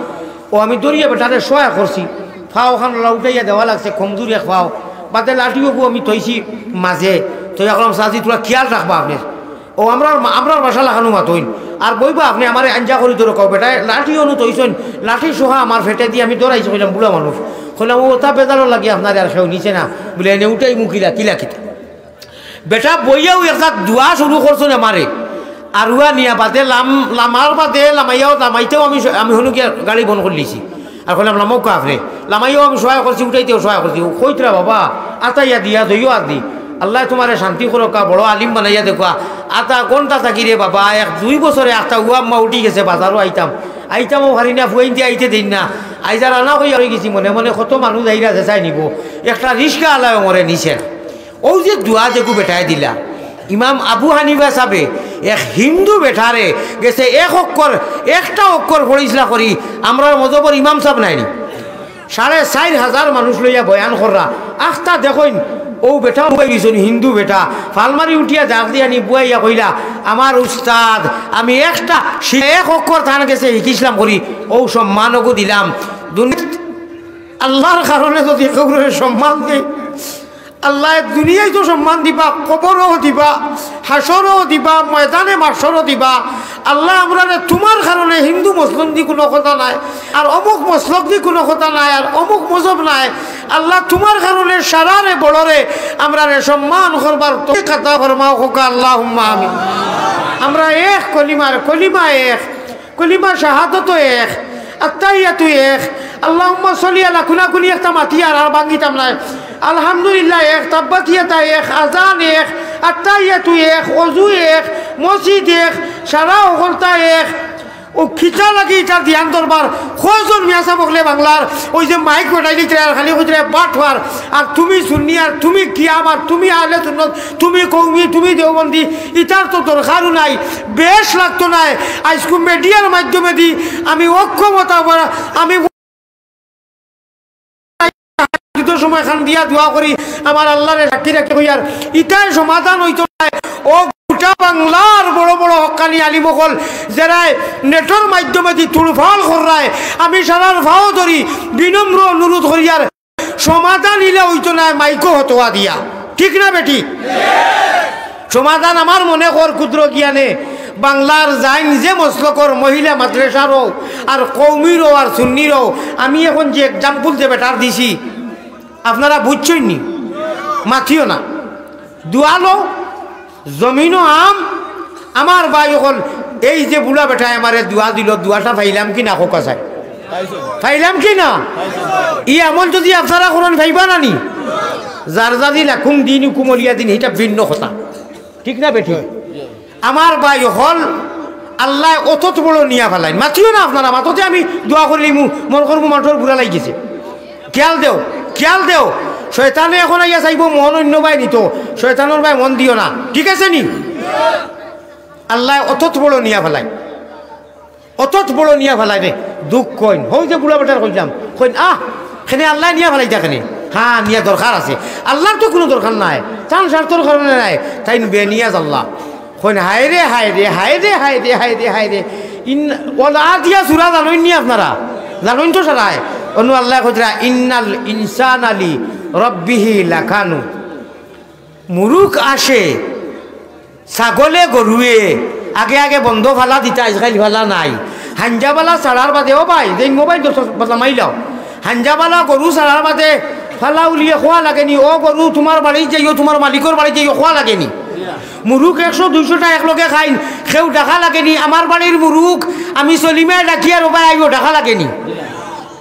ও আমি ধরিয়া বেটারে সহায় করছি, ফাও খান উঠাইয়া দেওয়া লাগছে, কমজুর এক ফাও। বাদে লাঠি ওগু আমি থইছি মাঝে, থইয়া কইলাম, "চাচি, থুড়া খিয়াল রাখবা আপনে।" ও আমরার মা-, আমরার ভাষা লাখানো মাতইন। আর বইবা আপনে আমারে আঞ্জা করি ধরো কও, বেটায় লাঠি অনু থইছইন, লাঠি সহ আমার ফেটে দি আমি ধরাইছি, কইলাম, "বুড়া মানুষ।" কইলাম, "ও তা বেজারর লাগি আপনারে আর কেউ নিছে না।" বুলে, "এনে উঠাই মুখিলা, কিলা কিতা?" বেটা বইয়াও একটা দোয়া শুরু করছইন আমারে। আর উয়া নিয়া বাদে লাম-, লামার বাদে লামাইয়াও, লামাইতেও আমি স-, আমি হুনো গিয়া গাড়ি বন্ধ করিলিছি। আর কইলাম, "লামাউক্কা আপনে।" লামাইয়াও আমি সহায় করছি, উঠাইতেও সহায় করছি। ও কইতরা, "বাবা, আতাইয়া দিয়া দইও আর দি। আল্লায় তুমারে শান্তি করউক্কা, বড় আলিম বানাইয়া দেউক্কা।" আধা ঘন্টা থাকি রে বাবা, এক দুই বছরে একটা ওয়াম্মা উঠি গেছে, বাজারো আইতাম, আইতামও পারি না, ফুয়াইন্তে আইতে দেইন না। আইজ আর আনা কইয়া রই গেছি, মনে মনে কত মানুষ আইরা যে চাই নিবো। একটা রিক্সা আলায় মরে নিছে। অউ যে দোয়া যেগু বেটায় দিলা, ইমাম আবু হানিফা সাবে এক হিন্দু বেটারে গেছে এক অক্ষর, একটা অক্ষর পড়িছলা করি, আমরার মজহবর ইমাম সাব নায়নি? সাড়ে চাইর হাজার মানুষ লইয়া বয়ান কররা, আখতা দেখইন, অউ বেটা বুয়াই গেছইন, হিন্দু বেটা, ফালমারি উঠিয়া ডাক দিয়া নি বুয়াইয়া কইলা, "আমার উস্তাদ, আমি একটা শি-, এক অক্ষর তান গেছে হিকিছলাম করি, অউ সম্মানগু দিলাম।" দুনিয়াত আল্লাহর কারণে যদি কেউরে সম্মান দেই, আল্লায় দুনিয়াইতো সম্মান দিবা, কবরও দিবা, হাশরও দিবা, ময়দানে মাশরও দিবা। আল্লাহ, আমরারে তুমার কারণে, হিন্দু মুসলিম দি কুনু কথা নাই, আর অমুক মসলক দি কুনু কথা নাই, আর অমুক মজহব নাই। আল্লাহ, তুমার কারণে সারারে বড়রে আমরারে সম্মান করবার তৌফিক আতা ফরমাও, কউক্কা আল্লাহুম্মা আমিন। আমরা এক কলিমার, কলিমা এক, কলিমা শাহাদত এক, আত্তাহিয়াতু এক, আল্লাহুম্মা সাল্লি আলা কুনাকুনি একটা মাতিয়ার, আর ভাঙ্গিতাম নায়। আলহামদুলিল্লাহ এক, তাব্বাত ইয়াদা এক, আজান এক, আত্তাহিয়াতু এক, অজু এক, মসজিদ এক, সারা হকলতা এক। ও কিতা লাগি ইতার ধ্যান দরবার? কয়জন মিয়া সাব অকলে বাংলার ওই যে মাইক বাটাই দিতরা আর খালি কইতরা বাটপার, আর তুমি সুন্নি, আর তুমি কিয়াম, আর তুমি আহলে সুন্নত, তুমি কওমি, তুমি দেওবন্দি, ইতার তো দরকারও নাই, বেশ লাগতো নায়। আইজকু মিডিয়ার মাধ্যমেদি আমি ঐক্যমত আবার আমি সময় খান দিয়া দোয়া করি, আমার আল্লাহরে সাক্ষী রাখি কইয়ার, ইতায় সমাধান অইতো নায়। ও গোটা বাংলার বড় বড় হক্কানি আলিম অকল যেরায় নেটর মাধ্যমেদি তুলফাল কররায়, আমি সারার ফাও ধরি বিনম্র অনুরোধ করিয়ার, সমাধান ইলা অইতো নায় মাইকো হতোয়া দিয়া, ঠিক না বেঠিক? সমাধান আমার মনে কর ক্ষুদ্র জ্ঞানে বাংলার যাইন যে মসলকর মহিলা মাদ্রাসারও আর কওমিরও আর সুন্নিরও, আমি এখন যে এক্সাম্পল যে বেটার দিছি, আপনারা বুঝছইন নি? মাতিও না। দোয়া লও, জমিনও আম, আমার ভাই অকল, এই যে বুড়া বেটায় আমারে দোয়া দিলো, দোয়াটা পাইলাম কি না, কউক্কা চাই? পাইলাম কি না? ই আমল যদি আপনারা করইন, পাইবা না নি? জারজারি লাকুম দীনুকুম ওয়ালিয়া দীন, ইটা ভিন্ন কথা, ঠিক না বেঠিক? আমার ভাই অকল, আল্লায় অতত বড় নিয়া ফালাইন, মাতিও না আপনারা, মাততে আমি দোয়া করিলিমু, মনো করমু মাতর বুড়া লাগি গেছে। খিয়াল দেও, খিয়াল দেও, শয়তানে এখন আইয়া চাইবো মন অইন্য বায় নিতো, শয়তানর বায় মন দিও না, ঠিক আছে নি? আল্লায় অতত বড় নিয়া ফালাইন, অতত বড় নিয়া ফালাইন রে। দুখ কইন, হউ যে বুড়া বেটার কইলাম, কইন, আহ, কেনে আল্লায় নিয়া ফালাইতা কেনে? হ্যাঁ, নিয়া দরকার আছে, আল্লার তো কুনু দরকার নাই, তান স্বার্থর কারণে নায়, তাইন বেনিয়াজ আল্লাহ। কইন, হায় রে, হায় রে, হায় রে, হায় রে, হায় রে, হায় রে। ইন-, ওয়াল আদিয়াত সূরা জানইন নি আপনারা? জানইন তো সারায়? অনো আল্লায় কইরা, "ইন্নাল ইনসানা লি রাব্বিহি লাকানুদ।" মুরুগ আসে, ছাগলে গরুয়ে, আগে আগে বন্দ ফালা দিতা, আইজকাইল ফালা নাই। হাইঞ্জাবালা ছাড়ার বাদে, ও ভাই, যেইন মোবাইল দশ বাজা মাইলাও। হাইঞ্জাবালা গরু ছাড়ার বাদে ফালা উলিয়ে কওয়া লাগেনি, "ও গরু, তুমার বাড়িত যাইও, তুমার মালিকর বাড়িত যাইও," কওয়া লাগেনি। মুরুগ একশো দুইশোটা একলগে খাইন, কেউ ডাকা লাগেনি, "আমার বাড়ির মুরুগ, আমি সলিমায় ডাকিয়ার, ও ভাই আইও," ডাকা লাগেনি।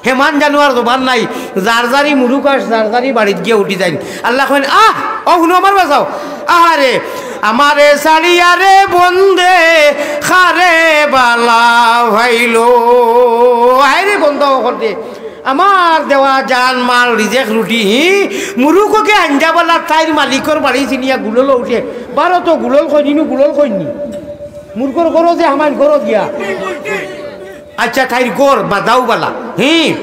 হেমান জানোয়ার জবান নাই, জারজারি মুরুগ আস, জারজারি বাড়িত গিয়া উঠি যাইন। আল্লায় কইন, "আহ, ও হুনো আমার বাঁচাও, আহারে, আমারে ছাড়িয়া রে বন্দে, কারে বালা পাইলো।" আয় রে বন্দা অকল রে, আমার দেওয়া জান, মাল, রিজেক, রুটি, হি, মুরুগকে হাইঞ্জাবালা তাইর মালিকর বাড়ি চিনিয়া গুলল উঠে। বারো তো গুলল কইনি, নু গুলল কইনি। মুরুগর গরো যে হামাইন গরো দিয়া। আচ্ছা, তাইর গর বাদাও বালা। হি,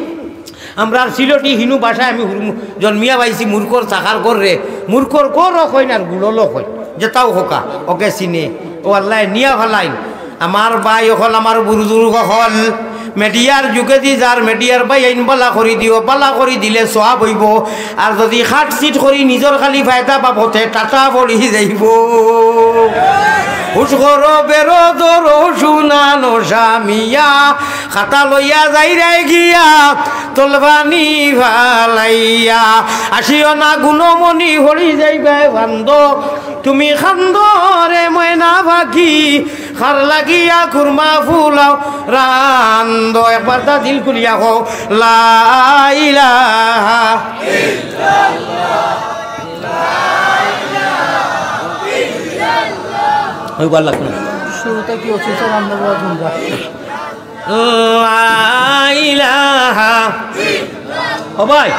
আমরার সিলটি হিনু ভাষায় আমি হুরমু-, জন্মিয়া পাইছি মুরুগর চাকার গর রে। মুরুগর গরও কইন আর গুললও কইন। যেতাও কউক্কা, ওকে চিনে। ও আল্লায় নিয়া ফালাইন। আমার ভাই অকল, আমার বুজুর্গ অকল, মিডিয়ার যুগেদি যার মিডিয়ার ভাইয়াইন বালা করি দিও, বালা করি দিলে সওয়াব অইবো। আর যুদি কাটছিট করি নিজর খালি ফায়দা বাবতে টাটা পড়ি যাইবো। হুশ করো বেরো ধরো সোনা নশা মিয়া, খাতা লইয়া যাইরায় গিয়া তলপানি ফালাইয়া। আসিও না গুণমণি পড়ি যাইবায় ফান্দো, তুমি কান্দো রে ময়না পাখি, কার লাগিয়া কুরমা ফুলাও রান্দো। একবার তা দিল খুলিয়া কও, লা ইলাহা। ওই বার লাগতো না। শুরুটা কি অসুস্থ রান্না করা ঝুমরা? লা ইলাহা। ও ভাই,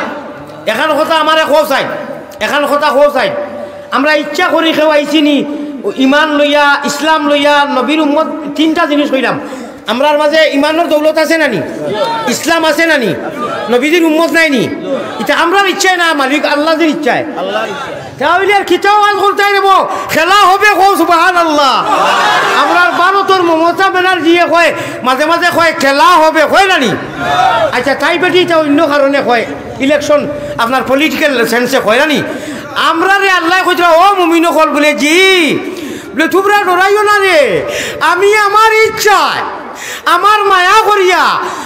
এখান কথা আমারে কও চাই, এখান কথা কও চাই। আমরা ইচ্ছা করি কেউ আইছি নি, ইমান লইয়া, ইসলাম লইয়া, নবীর উম্মত, তিনটা জিনিস কইলাম। আমরার মাঝে ইমানর দৌলত আছে না নি? ইসলাম আছে না নি? নবীজির উম্মত নাই নি? ইটা আমরার ইচ্ছায় না, মালিক আল্লাহজির ইচ্ছায়। তা অইলে আর কিতা ওয়াজ করতায় রেবো? খেলা হবে, কও সুবহানাল্লাহ। আমরার ভারতর মমতা ব্যানার্জিয়ে কয়, মাঝে মাঝে কয়, "খেলা হবে", কয় না নি? আচ্ছা, তাই বেটি ইটা অইন্য কারণে কয়, ইলেকশন আপনার পলিটিক্যাল সেন্সে কয় না নি? আমরারে আল্লায় কইতরা, "ও মুমিন অকল," বুলে, "জি।" বুলে, "তুমরা ডরাইও না রে, আমি আমার ইচ্ছায়, আমার মায়া করিয়া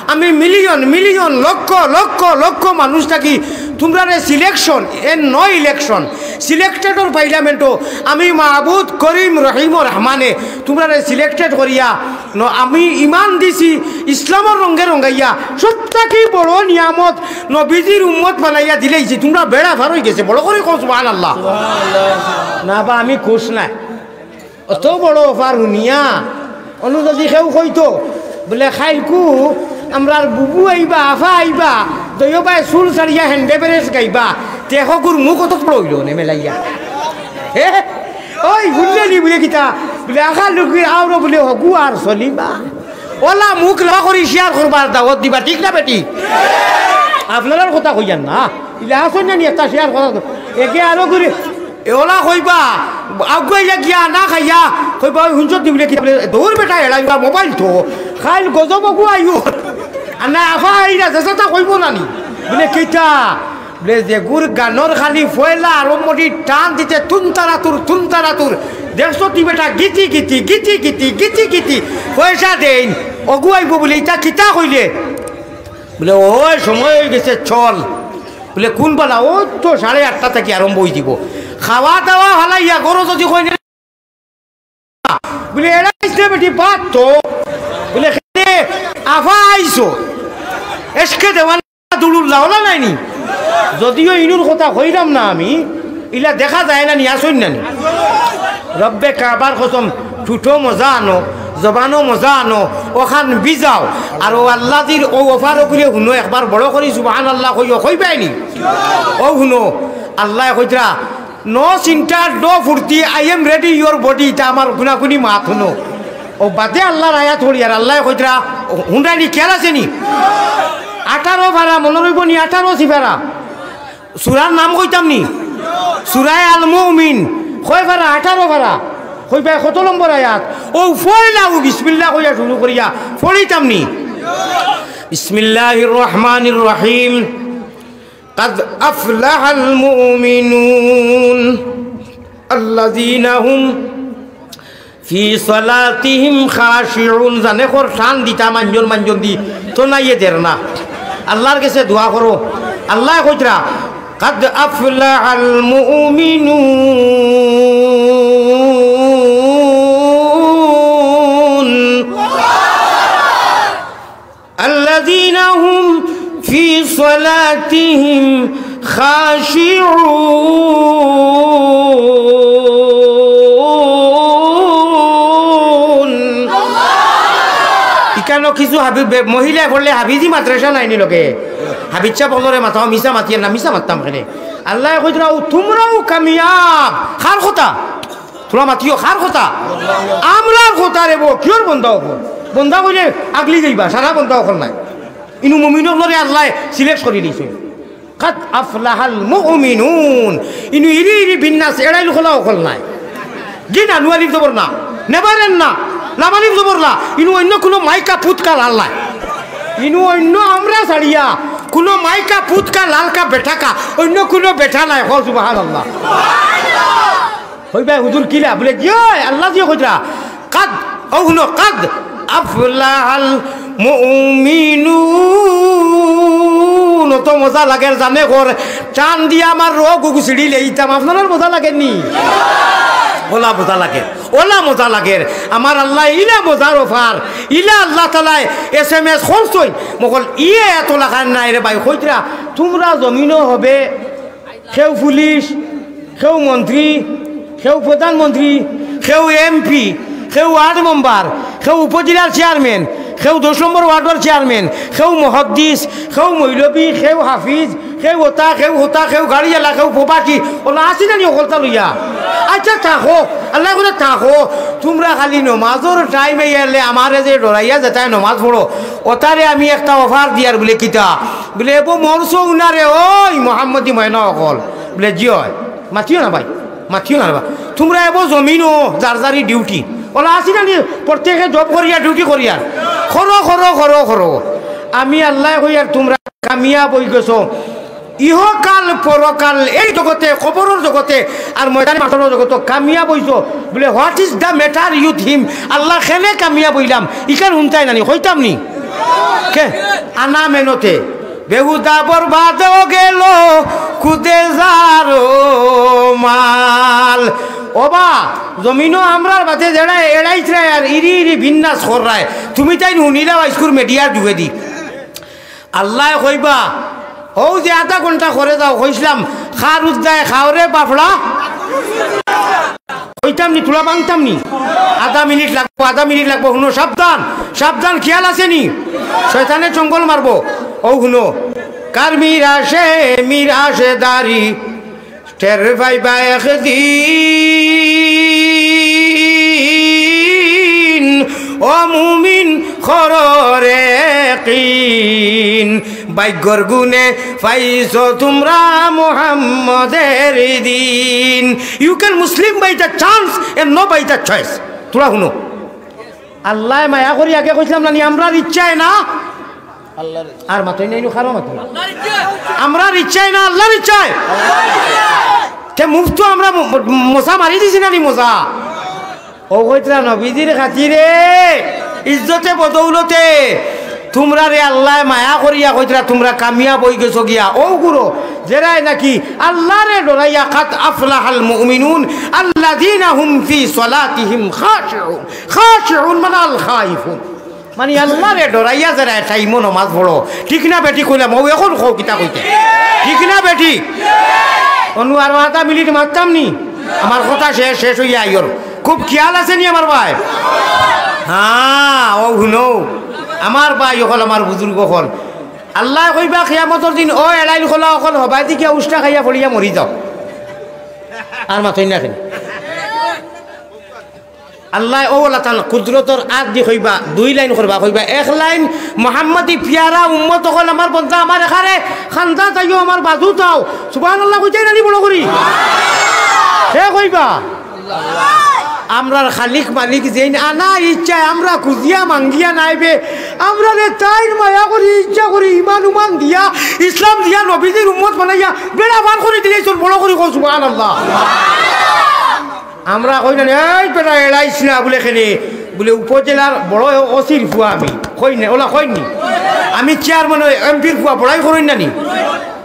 আমি মিলিয়ন মিলিয়ন, লক্ষ লক্ষ লক্ষ মানুষ থাকি তুমরারে সিলেকশন, এ নয় ইলেকশন, সিলেক্টেডর পার্লামেন্টো আমি মাবুদ করিম রহিম রহমানে তুমরারে সিলেক্টেড করিয়া ন-, আমি ইমান দিছি, ইসলামর রঙে রঙাইয়া, সব থাকি বড় নিয়ামত নবীজির উম্মত বানাইয়া দিলাইছি, তুমরা বেড়া পার অইগেছে।" বড় করি কও সুবহানাল্লাহ। না বা আমি খুশ নায়, অত বড় অফার হুনিয়া, অনো যদি কেউ কইতো, বুলে, "খাইলকু আমরার বুবু আইবা, আফা আইবা, দইও বায় চুল ছাড়িয়া হ্যান্ডে বেরেস গাইবা," তে হগুর মুখ অত বড় অইলো নে মেলাইয়া। হে? ওই বুঝলে নি বুলে কিতা? বুলে, "আখা লুকি আওরো," বুলে, "হগু আর চলিবা।" ওলা মুখ লম্বা করি শেয়ার করবার দাওয়াত দিবা, ঠিক না বেটি? আপনারার কথা কইয়ার না, ইলা আসন জানি একটা শেয়ার করা তো। একে আরো করে এ ওলা কইবা, আগুয়াইয়া গিয়া না খাইয়া কইবা, "ওই হুঞ্চত নি বুলে কিতা?" বুলে, "দৌড় বেটা, এড়াইবা মোবাইল তো, খাইল গজব অগু আইও।" আর না, আফা আইরা, যেসাতা কইবো না নি? বুলে, "কিতা?" বুলে, "যেগুর গানর খালি ফয়লা আরম্ভটি টান দিতে তুনতারাতুর, তুনতারাতুর। দেখছো তি বেটা, Giti Giti, Giti Giti, Giti Giti, পয়সা দেইন। অগু আইবো বুলে, ইতা কিতা কইলে?" বুলে, "ওই সময় অইগেছে, চল।" বুলে, "কুন বেলা?" "ও তো সাড়ে আটটা থাকি আরম্ভ অইযিবো। খাওয়া দাওয়া ফালাইয়া ঘরো যদি কইন বুলে, "এড়াইস রে বেটি, বাদ তো।" বুলে, "কেনে আফা আইছো?" এসকে দেওয়ান দুলুল্লাহ ওলা নাইনি? যদিও ইনুর কথা কইরাম না আমি, ইলা দেখা যায় না নি, আসইন না নি? রব্বে কাবার কসম, ঠুটো মজা আনো, জবানো মজা আনো, অখান বিজাও। আর ও আল্লাদির ও অফার অগুরে হুনো, একবার বড় করি সুবহানাল্লাহ কইও, কইবায়নি? ও হুনো, আল্লায় কইতরা, "No center, no ফুর্তি, I am ready, your body," ইতা আমার গুনাগুনি মাত হুনো। ও বাদে আল্লার আয়াত পড়ি, আর আল্লায় কইতরা, হুনরায়নি, খেয়াল আছেনি? আঠারো পারা, মনো রইবোনি, আঠারো সিপারা। সূরার নাম কইতাম নি? সূরায়ে আল মুমিন। কয় পারা? আঠারো পারা। কইবায় কত নম্বর আয়াত? ও পয়লাউ বিসমিল্লাহ কইয়া শুরু করিয়া পড়িতাম নি? বিসমিল্লাহির রহমানির রহিম। قد أفلح المؤمنون الذين هم في صلاتهم خاشعون। জানে কর টান দিতা মাঞ্জন মাঞ্জন দি, তো নাইয়ে দের না। আল্লার গেছে দোয়া করো। আল্লায় কইতরা, قد أفلح المؤمنون الذين هم في صلاتهم خاشعون। ইকানো কিছু হাবি-, বে-, মহিলায় পড়লে হাফিজি মাদ্রাসা নাইনি লগে। হাফিজ সাব অকলরে মাতাও, মিছা মাতিয়ার না, মিছা মাততাম কেনে? আল্লায় কইতরা, "তুমরাও কামিয়াব।" কার কথা? তুমরা মাতিও, কার কথা? আমরার কথা রে বো, কিওর বন্দা অকল? বন্দা কইলে আগলি যাইবা, সারা বন্দা অকল নায়। ইনু মুমিন অকলরে আল্লায় সিলেক্ট করি দিছে। قد أفلح المؤمنون। ইনু ইরি ইরি বিন্যাস, এড়াইল খোলা অকল নায়। জি না, নু আলিফ জবর না, নেভার এন্ড না, লাম আলিফ জবর লা। ইনু অইন্য কুনু মাইকা পুতকা লাল নায়। ইনু অইন্য আমরা ছাড়িয়া কুনু মাইকা পুতকা লালকা বেটাকা অইন্য কুনু বেটা নায়। কও সুবহানাল্লাহ। কইবায়, "হুজুর কিলা?" বুলে, "জি অয়, আল্লায় যে কইতরা, قد, ও হুনো, قد أفلح المؤمنون।" অত মজা লাগের, জানে কর, টান দিয়া আমার রগ উগু ছিড়ি লেইতাম। আপনারার মজা লাগের নি? ওলা মজা লাগের, ওলা মজা লাগের। আমার আল্লায় ইলা মজার অফার, ইলা আল্লাহ তাআলায় এস এম এস করছইন। মকল ইয়ে এত লাখান নাই রে ভাই। কইতরা, তুমরা জমিনো হবে কেউ পুলিশ, কেউ মন্ত্রী, কেউ প্রধানমন্ত্রী, কেউ এমপি, কেউ ওয়ার্ড মেম্বার, কেউ উপজেলার চেয়ারম্যান, কেউ দশ নম্বর ওয়ার্ডর চেয়ারম্যান, কেউ মুহাদ্দিস, কেউ মৌলভী, কেউ হাফিজ, কেউ ওতা, কেউ হোতা, কেউ গাড়িওয়ালা, কেউ প্রবাসী। ওলা আছি না নি অকলতা লইয়া? আচ্ছা, থাকো, আল্লায় কইরা থাকো। তুমরা খালি নমাজর টাইমে গেলে আমারে যে ডরাইয়া যেতায় নমাজ পড়ো, ওতারে আমি একটা অফার দিয়ার বুলে কিতা? বুলে, "এবো মরছো উনারে, ওই মোহাম্মদী ময়না অকল।" বুলে, "জি অয়।" মাতিও না ভাই, মাতিও না রে বা। তুমরা এবো জমিনো যার যারি ডিউটি। ওলা আছি না নি, প্রত্যেকে জব করিয়া, ডিউটি করিয়া। করো, করো, করো, করো। আমি আল্লায় কইয়ার তুমরা কামিয়াব অইগেছো। ইহকাল পরকাল, এই জগতে, কবরর জগতে আর ময়দানে মাশরর জগতো কামিয়াব অইছো। বুলে, "What is the matter with him?" আল্লাহ খেনে কামিয়াব অইলাম, ইখান হুনতায় নানি, কইতাম নি? কে? আনা মেনতে। বেহুদা বরবাদ গেল খুদে যারো মাল। ওবা, জমিনো আমরার বাদে যেরা এড়াইতরায় আর ইরি ইরি বিন্যাস কররায়, তুমি তাইন হুনিলাও আইজকুর মিডিয়ার যুগেদি। আল্লায় কইবা, "হউ যে আধা ঘন্টা করে যাও, কইছলাম, খার উদ্দায় খাওরে বাফড়া।" কইতাম নি, তুলা ভাঙতাম নি? আধা মিনিট লাগবো, আধা মিনিট লাগবো। হুনো, সাবধান, সাবধান, খিয়াল আছে নি? শয়তানে জঙ্গল মারবো। অউ হুনো, কার মিরাশে মিরাশে দারি টের পাইবা একদিন, ও মুমিন, কররে কিন। ভাগ্যর গুণে পাইছো তুমরা মুহাম্মদের দিন। You can Muslim by the chance and not by the choice. তুলা হুনো। আল্লায় মায়া করি আগে কইছলাম নানি, আমরার ইচ্ছায় না। আর মাতইন নাইনু, কারো মাতইন। আমরার ইচ্ছায় না, আল্লার ইচ্ছায়। তে মুফতো আমরা ম-, ম-, মজা মারি দিছি নানি মজা? অউ কইতরা নবীজির খাতিরে, ইজ্জতে বদৌলতে, তুমরারে আল্লায় মায়া করিয়া কইতরা, তুমরা কামিয়াব অইগেছো গিয়া। অউ গুরু, যেরায় নাকি আল্লারে ডরাইয়া, কাদ আফলাহাল মুমিনুন আল্লাযীনা হুম ফী সালাতিহিম খাশিউন। খাশিউন মানে আল খাইফুন। মানে আল্লারে ডরাইয়া যেরা টাইমো নমাজ পড়ো, ঠিক না বেঠিক কইলাম? অউ অখন কও কিতা কইতে, ঠিক না বেঠিক? অনু আরো আধা মিনিট মাততাম নি, আমার কথা শেষ, শেষ অইয়া আইয়র। খুব খিয়াল আছে নি আমার ভাই? হ্যাঁ, অউ হুনো, আমার ভাই অকল, আমার বুজুর্গ অকল, আল্লায় কইবা কিয়ামতর দিন, "ও এড়াইল খোলা অকল, হবায়দি গিয়া উষ্টা খাইয়া পড়িয়া মরি যাও।" আর মাতইন না কেনে? আল্লায় অউ আল্লাহ তাআলা কুদরতর আত দি কইবা, দুই লাইন করবা, কইবা এক লাইন, "মোহাম্মদী পিয়ারা উম্মত অকল, আমার বন্দা, আমার এখানে খান্দাত আইও, আমার বাজুত আও।" সুবহানাল্লাহ কইতায় নানি বড় করি? হে কইবা। আমরার খালিক মালিক যেইন আনা ইচ্ছায় আমরা খুজিয়া মাঙ্গিয়া নাইবে, আমরারে তাইন মায়া করি, ইচ্ছা করি, ইমান উমান দিয়া, ইসলাম দিয়া, নবীজির উম্মত বানাইয়া বেড়া পার করি দিলাইছইন, বড় করি কও সুবহানাল্লাহ। আমরা কই না, "এই বেটা, এড়াইস না," বুলে কেনে, বুলে, "উপজেলার বড় ওসির ফুয়া আমি।" কই না, অলা কইন নি? "আমি চেয়ারম্যান, এমপির ফুয়া, বড়াই করইন না নি?"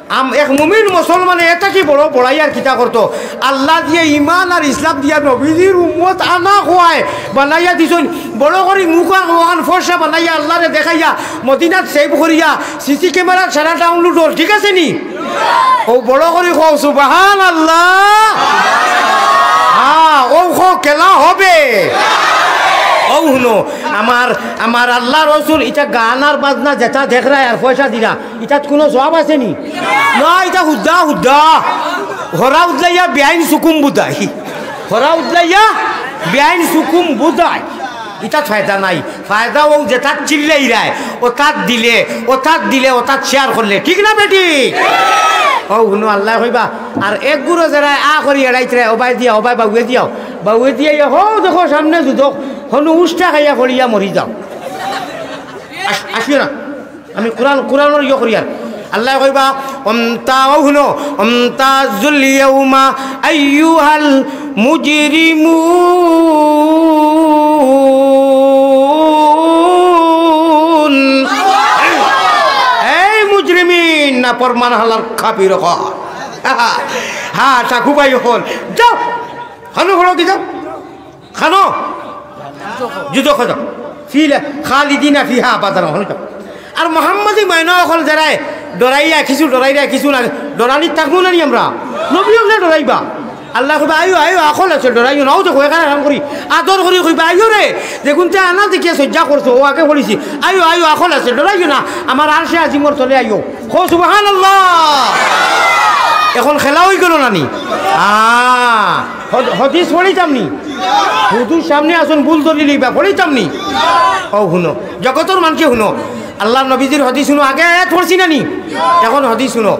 আম-, এক মুমিন মুসলমানে এতা কি বড় বড়াই আর কিতা করতো? আল্লাহ দিয়া ইমান আর ইসলাম দিয়া নবীজির উম্মত আনা খোয়ায় বানাইয়া দিছইন, বড় করি মুখ আর ওখান ফর্সা বানাইয়া আল্লাহরে দেখাইয়া মদিনাত সেভ করিয়া সিসি ক্যামেরার সারা ডাউনলোড অর, ঠিক আছে নি? অউ বড় করি কও সুবহানাল্লাহ। হ্যাঁ, অউ কও খেলা হবে। অউ হুনো, আমার, আমার আল্লাহ রসুল ইতা গান আর বাজনা যেতা দেখরায় আর পয়সা দিরা, ইতাত কুনু সওয়াব আছে নি? না, ইতা হুদ্দা, হুদ্দা। হরা উদলাইয়া বেআইন সুকুম বুদাই। হরা উদলাইয়া বেআইন সুকুম বুদাই। ইতাত ফায়দা নাই। ফায়দা অউ যেতাত চিল্লাইরায়, অতাত দিলে, অতাত দিলে, অতাত শেয়ার করলে। ঠিক না বেঠিক? অউ হুনো আল্লায় কইবা, আর এক গুরু যেরায় আ করি এড়াইতরায়, অবায় দিয়া, অবায় বাউয়ে দিয়াও। বাউয়ে দিয়া ইয়া, হউ দেখো সামনে দুজখ, হনু উষ্টা খাইয়া পড়িয়া মরি যাও। আস-, আসিও না। আমি কুরআন, কুরআনর ইয়ে করিয়ার। আল্লায় কইবা, "ওয়ামতা-," অউ হুনো, "ওয়ামতাজুল ইয়াউমা আইয়ুহাল মুজরিমুন।" এই মুজরিমিন, নাফরমান হালার কাফির অকল। হ্যাঁ, ঠাকু ভাই অকল। যাও, খানো ঘরো কি যাও? খানো? যুদ্ধ খতম। ফিল খালিদিনা ফিহা আবাদান, হনো তো? আর মোহাম্মদী ময়না অকল যেরায় ডরাইয়া কিছু, ডরাইয়া কিছু না, ডরানি থাকবো না নি আমরা? নবী অকলে ডরাইবা। আল্লায় কইবা, "আইও, আইও, আখল আছে, ডরাইও না।" অউ দেখো, এখানে আরাম করি, আদর করি কইবা, "আইও রে, যেগুনতে আনা দেখিয়া সইজ্জা করছো, অউ আগে পড়িছি। আইও, আইও, আখল আছে, ডরাইও না। আমার আরশে আজিমর তলে আইও।" কও সুবহানাল্লাহ। অখন খেলা অইগেলো না নি? আ, হদ-, হদিস পড়িতাম নি? হুজুর সামনে আছইন, ভুল ধরিলিবা, পড়িতাম নি? অউ হুনো, জগতর মানষে হুনো, আল্লার নবীজির হদিস হুনো, আগে আয়াত পড়ছি না নি? অখন হদিস হুনো,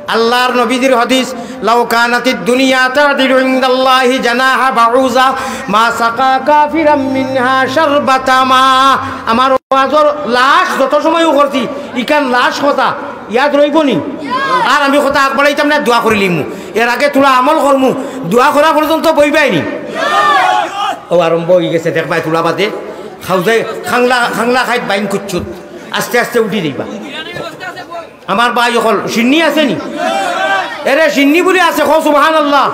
আল্লার নবীজির হদিস, "লাউ কানাতিদ দুনিয়া তাদিলু ইনদাল্লাহি জানাহা বাউজা, মা সাকা কাফিরাম মিনহা শারবাতা মা।" আমার ওয়াজর লাশ যত সময়ও করছি, ইখান লাশ কথা ইয়াদ রইবো নি? আর আমি কথা আগ বাড়াইতাম না, দোয়া করিলিমু। এর আগে থুড়া আমল করমু, দোয়া করা পর্যন্ত বইবায়নি। ও আরম্ভ অইগেছে, দেখবায় থুড়া বাদে খাউজাই খাংলা, খাংলা খাইত বাইন কুচ্ছুত আস্তে আস্তে উঠি যাইবা। আমার ভাই অকল, শিন্নি আছে নি? এরে শিন্নি বুলি আছে, কও সুবহানাল্লাহ।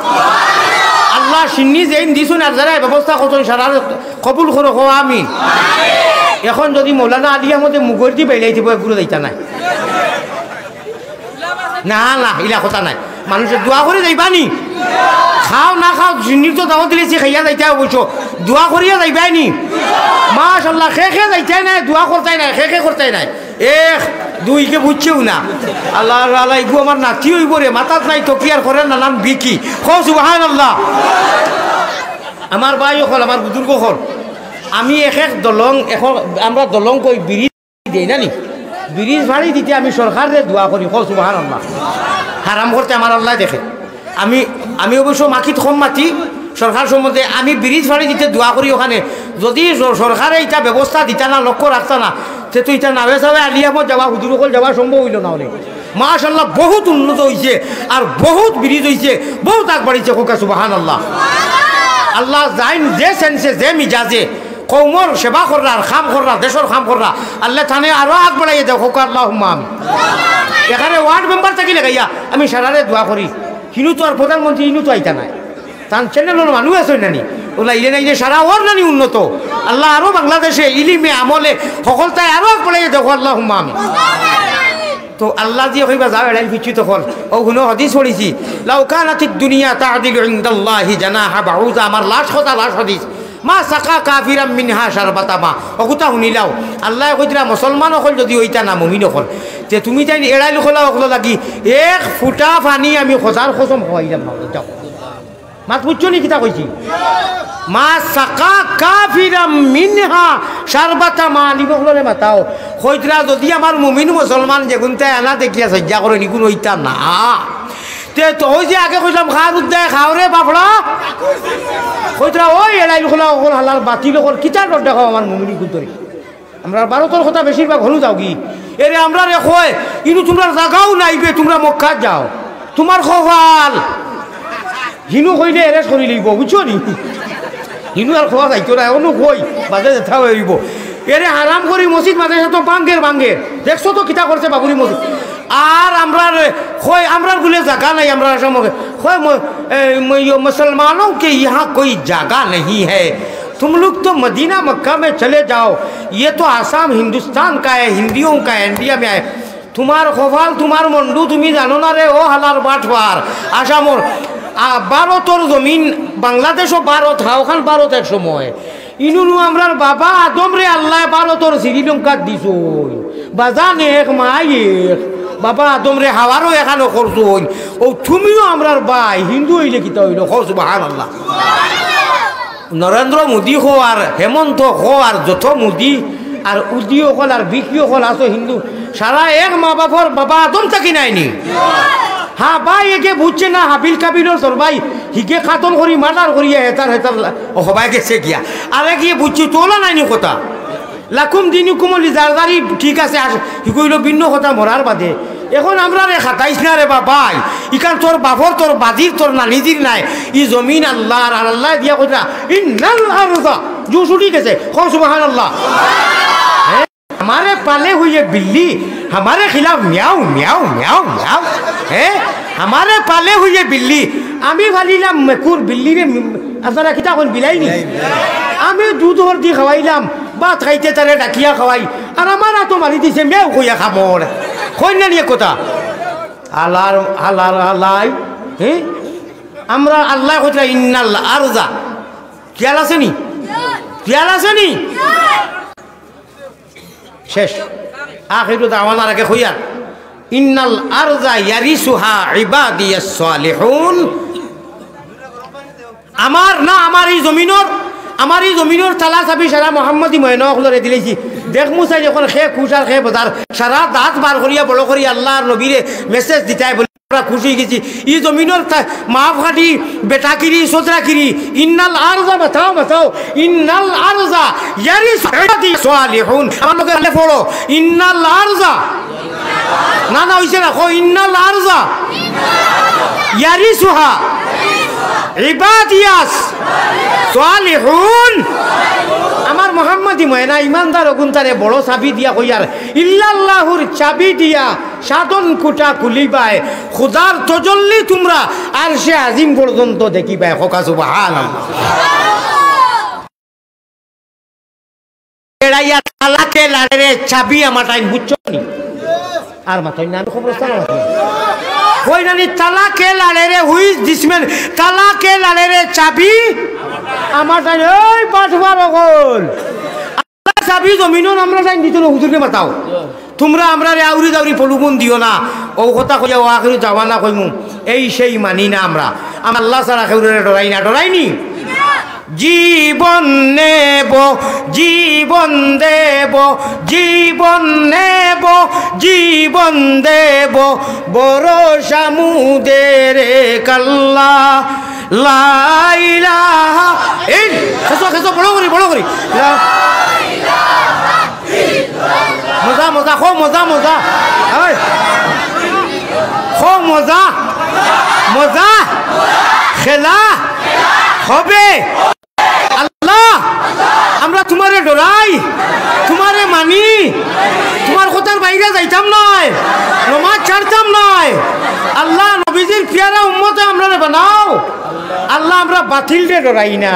আল্লায় শিন্নি যেইন দিছইন আর যারা ব্যবস্থা করছইন, সারারে কবুল করো, কও আমিন। এখন যুদি মৌলানা আলী আহমদে মুগর দি বেড়াই দিব, এগুলো যাইতা নায়। না, না, ইলা কথা নায়। মানষে দোয়া করি যাইবা নি? খাও না খাও, শিন্নির তো দাওয়াত দিলাইছি, খাইয়া যাইতায় অবশ্য। দোয়া করিয়া যাইবায় নি? মাশাআল্লাহ, কে কে যাইতায় নায়, দোয়া করতায় নায়, কে কে করতায় নায়। এক, দুই কে বুঝছেউ না। আল্লাহ, আল্লাহ, ইগু আমার নাতি অইবো রে, মাথাত নাই তকিয়ার করে নানান বিকি। কও সুবহানাল্লাহ। আমার ভাই অকল, আমার বুজুর্গ অকল, আমি এক এক দলং, এখন আমরা দলং কই ব্রিজ দেই না নি? ব্রিজ ফাড়ি দিতে আমি সরকাররে দোয়া করি, কও সুবহানাল্লাহ। হারাম করতে আমার আল্লায় দেখে। আমি, আমি অবশ্য মাকিত কম মাতি, সরকার সম্বন্ধে আমি ব্রিজ ফাড়ি দিতে দোয়া করি ওখানে। যুদি স-, সরকারে ইটা ব্যবস্থা দিতা না, লক্ষ্য রাখতা না, তে তো ইটা নাওয়ে চাওয়ে আলী আহমদ যাওয়া, হুজুর অকল যাওয়া সম্ভব অইলো না অনে। মাশাআল্লাহ, বহুত উন্নত অইছে, আর বহুত ব্রিজ অইছে, বহুত আগ বাড়িছে, কউক্কা সুবহানাল্লাহ। আল্লায় যেইন যে সেন্সে, যে মিজাজে কওমর সেবা কররা, কাম কররা, দেশর কাম কররা, আল্লায় তানে আরো আগ বাড়াইয়া দেও, কউক্কা আল্লাহুম্মা আমিন। এখানে ওয়ার্ড মেম্বার থাকি লাগাইয়া আমি সারারে দোয়া করি। হিনু তো আর প্রধানমন্ত্রী, হিনু তো আইতা নায়। তান চ্যানেলর মানুষ আছে না নি? ওলা ইলে না ইলে সারা ওর নানি উন্নত। আল্লায় আরো বাংলাদেশে ইলিমে, আমলে, হকলতায় আরো আগ বাড়াইয়া দেও, আল্লাহুম্মা আমিন। তো আল্লায় যে কইবা, যাও এড়াইল ফিচ্ছি তখন। ও হুনো হাদিস পড়ছি, "লাউ কানাতিদ দুনিয়া তা'দিলু ইনদাল্লাহি জানাহা বাউদা", আমার লাশ কথা, লাশ হাদিস। "মা সাকা কাফিরাম মিনহা শারবাতা মা।" অগুতা হুনিলাও। আল্লায় কইতরা, মুসলমান অকল যুদি অইতা না, মুমিন অকল, তে তুমি তাইন এড়াইল খোলা অকল লাগি এক ফুটা পানি আমি খোদার কসম খাওয়াইলাম না। যাও। মাত বুঝছো নি কিতা কইছি? "মা সাকা কাফিরাম মিনহা শারবাতা মা", আলিম অকলরে মাতাও। কইতরা, যুদি আমার মুমিন মুসলমান যেগুনতায় আনা দেখিয়া সইজ্জা করে, নিগুন অইতা না। তে তো ওই যে আগে কইলাম, "খার উদ্দায় খাও রে বাপড়া।" কইতরা, "ওই এড়াইল খোলা অকল, হালার বাতিল অকল, কিতা ডর দেখাও আমার মুমিন গুন্তরে?" আমরা ভারতর কথা বেশিরভাগ হুনো যাওগি। এরে আমরারে কয়, "ইনু তুমরার জাগাও নাই বে, তুমরা মক্কাত যাও। তুমার কপাল।" হিনু কইলে arrest করি লইবো, বুঝছো নি? হিনু আর কওয়া যাইতো না, অনু কই, বাদে যেতা অইবো। এরে হারাম করি মসজিদ মাদ্রাসা তো ভাঙ্গের, ভাঙ্গের। দেখছো তো কিতা করছে বাবরি মসজিদ। আর আমরার কয়, আমরার বুলে জাগা নাই, আমরার আসামে। কয়, ম-, এ, ম-, ইয়ো, "মুসলমানোं के यहाँ कोई जगह नहीं है, तुम लोग तो मदीना मक्का में चले जाओ, ये तो आसाम हिंदुस्तान का है, हिंदियों का है, इंडिया में है।" তুমার কপাল, তুমার মন্ডু, তুমি জানো না রে, ও হালার বাটপার। আসামর, আ, ভারতর জমিন, বাংলাদেশও ভারত, হা, অখান ভারত এক সময়। ইনুনু আমরার বাবা আদমরে আল্লায় ভারতর শ্রীলঙ্কাত দিছইন। বাজান এক, মাই এক। বাবা আদমরে হাওয়ারও এখানো করছইন। ও তুমিও আমরার ভাই, হিন্দু অইলে কিতা অইলো? কও সুবহানাল্লাহ। নরেন্দ্র মোদী কও আর হেমন্ত কও আর যত মোদী আর উদি অকল আর বিকি অকল আছো হিন্দু, সারা এক মা বাপর বাবা আদম থাকি নায় নি? হ্যাঁ, ভাই একে বুঝছে না, হাবিল কাবিলর তোর ভাই, হিগে কাতল করি, murder করিয়া হেতার হেতার লা-, ও হবায় গেছে গিয়া। আরে গিয়ে বুঝছি, তোলা নায় নি কথা। লাকুম দিনুকুম ওয়ালি, যার যারই ঠিক আছে, আর হি কইলো ভিন্ন কথা মরার বাদে। এখন আমরারে খাতাইস না রে বাবাই, ইখান তোর বাপর, তোর বাজির, তোর নানিজির নায়, ই জমিন আল্লাহর, আর আল্লায় দিয়া কইরা, "ইন্নাল আরদা", জুস উঠি গেছে, কও সুবহানাল্লাহ। হ্যাঁ? हमारे पाले हुए बिल्ली, हमारे खिलाफ म्याऊ, म्याऊ, म्याऊ, म्याऊ। হ্যাঁ? हमारे पाले हुए बिल्ली, আমি পালিলাম মেকুর, বিল্লিরে মি-, আপনারা কিতা কইন, বিলাই নি? আমি দুধ হরদি খাওয়াইলাম, ভাত খাইতে তারে ডাকিয়া খাওয়াই, আর আমার আতো মারি দিছে, মেউ কইয়া কামড়। কইন না নি কথা? আলার, আলার, আলাই, হ্যাঁ? আমরা আল্লায় কইতরা, "ইন্নাল আরজা।" খেয়াল আছে নি? খেয়াল আছে নি? শেষ। আখিরু দাওয়ানা, আগে কইয়ার, "ইন্নাল আরজা ইয়ারিসুহা ইবাদিয়াস সালিহুন।" আমার না, আমার ই জমিনর, আমার ই জমিনর তালা চাবি সারা মোহাম্মদী ময়না অকলরে দিলাইছি। দেখমু চাই এখন খে খুশ আর খে বদার, সারা দাঁত বার করিয়া বড় করি আল্লাহর নবীরে message দিতায় বলি আমরা খুশ অইগেছি। ই জমিনর তা-, মাফ কাটি, বেটাকিরি, সদরাকিরি, ইন্নাল আরজা, বাতাও, বাতাও, ইন্নাল আরজা ইয়ারিসুহা ইবাদিয়াস সালিহুন। আমার লগে পড়ো, ইন্নাল আরজা না, না, অইছে না। কও, "ইন্নাল আরজা ইয়ারিসুহা ইবাদিয়াস সালিহুন।" আমার মোহাম্মদী ময়না ইমানদার অগুনতারে বড় চাবি দিয়া কইয়ার, ইল্লাল্লাহুর চাবি দিয়া সাধন কুটা খুলিবায়, খুদার তজল্লি তুমরা আরশে আজিম পর্যন্ত দেখিবায়। কউক্কা সুবহানাল্লাহ। এড়াইয়া তালাকে লাড়েরে চাবি আমার টাইম, বুঝছো নি? আর মাতইন না, আমি কবরস্থান আছি। কই নানি, তালাকে লাড়েরে, who is this man? তালাকে লাড়েরে চাবি আমার টাইম। এই বাটপার অকল, আল্লায় চাবি জমিনো আমরার টাইম দিতো না, হুজুররে মাতাও। তুমরা আমরারে আউরি দাউরি প্রলোভন দিও না। অউ কথা কইয়া ওয়া আখিরু দাওয়ানা কইমু, এই সেই মানি না আমরা। আমরা আল্লাহ ছাড়া কেউরে ডরাই না, ডরাই নি? জীবন নেব, জীবন দেব, জীবন নেব, জীবন দেব, ভরসা মুদের এক আল্লাহ, লা ইলাহা ইল-, খেছো, খেছো, বড় করি, বড় করি। লা-, মজা, মজা, কও মজা, মজা। এই। কও মজা, মজা, খেলা হবে। আল্লাহ, আমরা তুমারে ডরাই, তুমারে মানি, তুমার কথার বাইরে যাইতাম নায়, নমাজ ছাড়তাম নায়। আল্লাহ, নবীজির পিয়ারা উম্মতে আমরারে বানাও। আল্লাহ, আমরা বাতিলরে ডরাই না,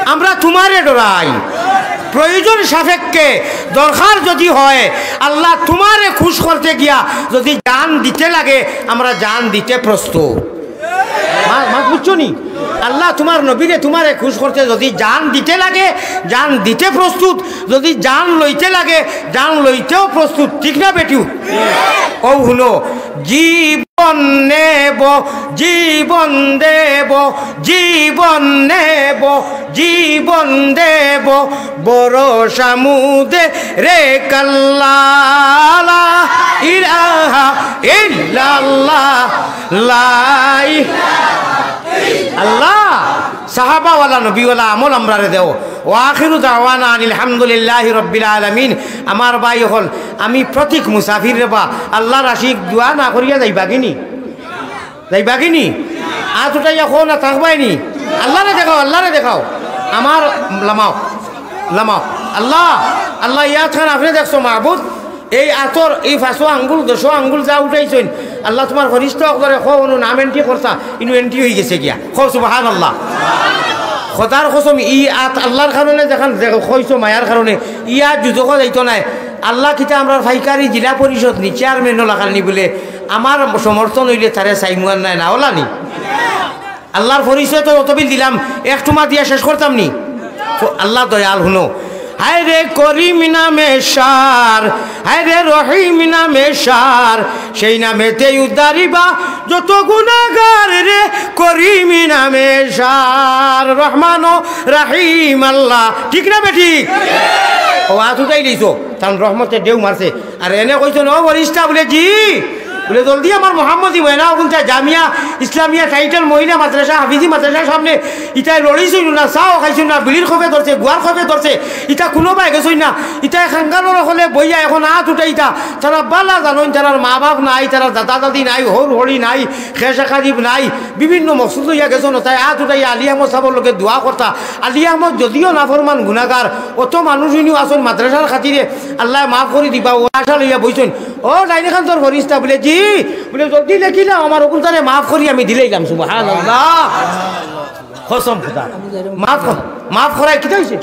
আমরা তুমারে ডরাই। প্রয়োজন সাপেক্ষে দরকার যদি হয়, আল্লাহ, তুমারে খুশ করতে গিয়া যদি জান দিতে লাগে, আমরা জান দিতে প্রস্তুত। মা-, মাত বুঝছো নি? আল্লাহ তুমার নবীরে তুমারে খুশ করতে যদি জান দিতে লাগে, জান দিতে প্রস্তুত, যদি জান লইতে লাগে, জান লইতেও প্রস্তুত, ঠিক না বেটিউ? অউ হুনো, জীবন নেব, জীবন দেব, জীবন নেব, জীবন দেব, ভরসা মুদের এক আল্লাহ, লা ইলাহা ইল্লাল্লাহ, লা ই-, আল্লাহ, সাহাবাওয়ালা, নবীওয়ালা আমল আমরারে দেও। ওয়া আখিরু দাওয়ানা আনিল হামদুলিল্লাহি রাব্বিল আলামিন। আমার ভাই অকল, আমি প্রতীক মুসাফির রে বা, আল্লাহর আশিক, দোয়া না করিয়া যাইবাগি নি? যাইবাগি নি? আত উঠাইয়া কও না, থাকবায় নি? আল্লাহরে দেখাও, আল্লাহরে দেখাও। আমার লামাও, লামাও। আল্লাহ, আল্লাহ, ই আতখান আপনে দেখছো মাবুদ? এই আতর এই পাঁচো আঙ্গুল, দশো আঙ্গুল যা উঠাইছইন, আল্লাহ তুমার ফিরিস্তা অকলরে কও, অনো নাম entry করতা, ইনো entry অইগেছে গিয়া। কও সুবহানাল্লাহ। খোদার কসম, ই আত আল্লাহর কারণে যেখান যে কইছো মায়ার কারণে, ই আত দুজখো যাইতো নায়। আল্লাহ কিতা আমরার পাইকারি জিলা পরিষদ নি, চেয়ারম্যান অলাখান নি বুলে, আমার সমর্থন অইলে তারে চাইমু আর নায় না, অলা নি? আল্লাহর পরিচয় তো অতবিল দিলাম, এক টুমা দিয়া শেষ করতাম নি? আল্লাহ দয়াল হুনো। হায় রে করিম নামে সার, হায় রে রহিম নামে সার, সেই নামেতেই উদ্ধারিবা যত গুনাগার রে, করিম নামে সার। রহমান ও রাহিম আল্লাহ, ঠিক না বেঠিক? অউ আত উঠাইলিছো, তান রহমতে ঢেউ মারছে। আর এনে কইছইন, "ও ফিরিস্তা," বুলে, "জি।" বুলে, "জলদি আমার মোহাম্মদী ময়না অগুনতায় জামিয়া ইসলামিয়া টাইটেল মহিলা মাদ্রাসা, হাফিজি মাদ্রাসার সামনে ইতায় লড়িছইন না, চাও খাইছইন না, বিড়ির খপে ধরছে, গুয়ার খপে ধরছে, ইতা কুনুবায় গেছইন না, ইতায় খাঙ্গালর অকলে বইয়া এখন আত উঠাইতা।" তারা বালা জানইন, তারার মা-বাপ নাই, তারার দাদা-দাদি নাই, হউর-হড়ি নাই, খেশ-আকারিব নাই, বিভিন্ন মকসুদ লইয়া গেছইন, তাই আত উঠাইয়া আলী আহমদ সাবর লগে দোয়া করতা। আলী আহমদ যদিও নাফরমান গুনাগার, অত মানুষ ইনিও আছইন মাদ্রাসার খাতিরে, আল্লায় মাফ করি দিবা, অউ আশা লইয়া বইছইন। "ও ডাইনিকান্তর ফিরিস্তা," বুলে, "জি।" বুলে, "জলদি লেখিলাও, আমার অগুনতারে মাফ করি আমি দিলাইলাম।" সুবহানাল্লাহ। কসম খোদা। মাফ কর-, মাফ করায় কিতা অইছে?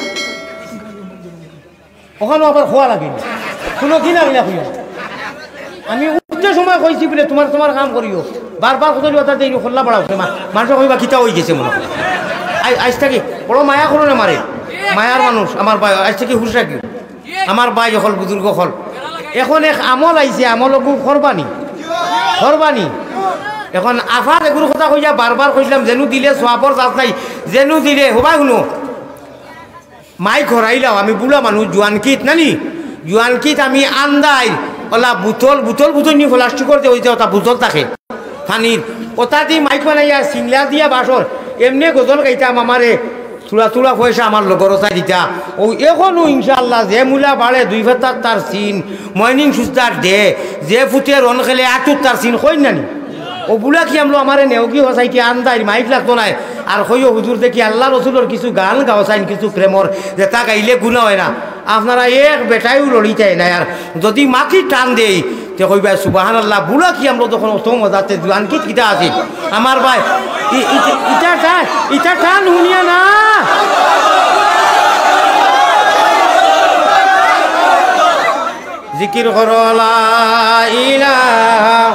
অখানো আবার কওয়া লাগে নি। কুনু কিনা কিনা কইও। আমি উঠতে সময় কইছি বুলে, "তুমার, তুমার কাম করিও।" বারবার কত কথা দেই, খোল্লা বাড়াও, মা-, মানুষে কইবা, "কিতা অইগেছে মনো অয়?" আই-, আইজ থাকি বড় মায়া করো না মারে। মায়ার মানুষ, আমার ভাই, আইজ থাকি হুশ রাখিও। আমার ভাই অকল, বুজুর্গ অকল। এখন এক আমল আইছে, আমল অগু করবা নি? করবা নি? এখন আফা যেগুর কথা কইয়া বারবার কইলাম, যেনু দিলে সওয়াবর জাত নাই, যেনু দিলে, হবাই হুনো। মাইক হরাইলাও, আমি বুড়া মানুষ, জোয়ান কিত নানি, জোয়ান কিত আমি আন্দাই, অলা বুতল, বুতল, বুতল নি প্লাস্টিকর যে অউ যে অটা বুতল থাকে, পানির, অটা দি মাইক বানাইয়া, সিংলা দিয়া বাঁশর, এমনে গজল গাইতাম, আমারে থুড়া থুড়া পয়সা আমার লগর চাই দিতা। অউ অখনও ইনশাআল্লাহ যে মুলা বাড়ে দুই ফেতাত তার চিন, ময়নিং সুস্তার দে, যে ফুতে রন খেলে আটুত তার চিন, কইন না নি? অউ বুলা কি আমলো আমারে নেওগি হসাইতে আন্দাইর মাইক লাগতো নায়। আর কইও হুজুর দেখি আল্লাহ রসুলর কিছু গান গাওছাইন, কিছু প্রেমর, যেতা গাইলে গুনা অয় না। আপনারা এক বেটায়ও লড়িতায় নায়। আর যুদি মাখি টান দেই, তে কইবা, "সুবহানাল্লাহ, বুলা কি আমলো তখন অত মজাতে জুয়ান কি কিতা আছিল?" আমার ভাই, ই-, ই-, ইটা টান, ইটা টান হুনিয়া না। জিকির করো, লা ইলাহা।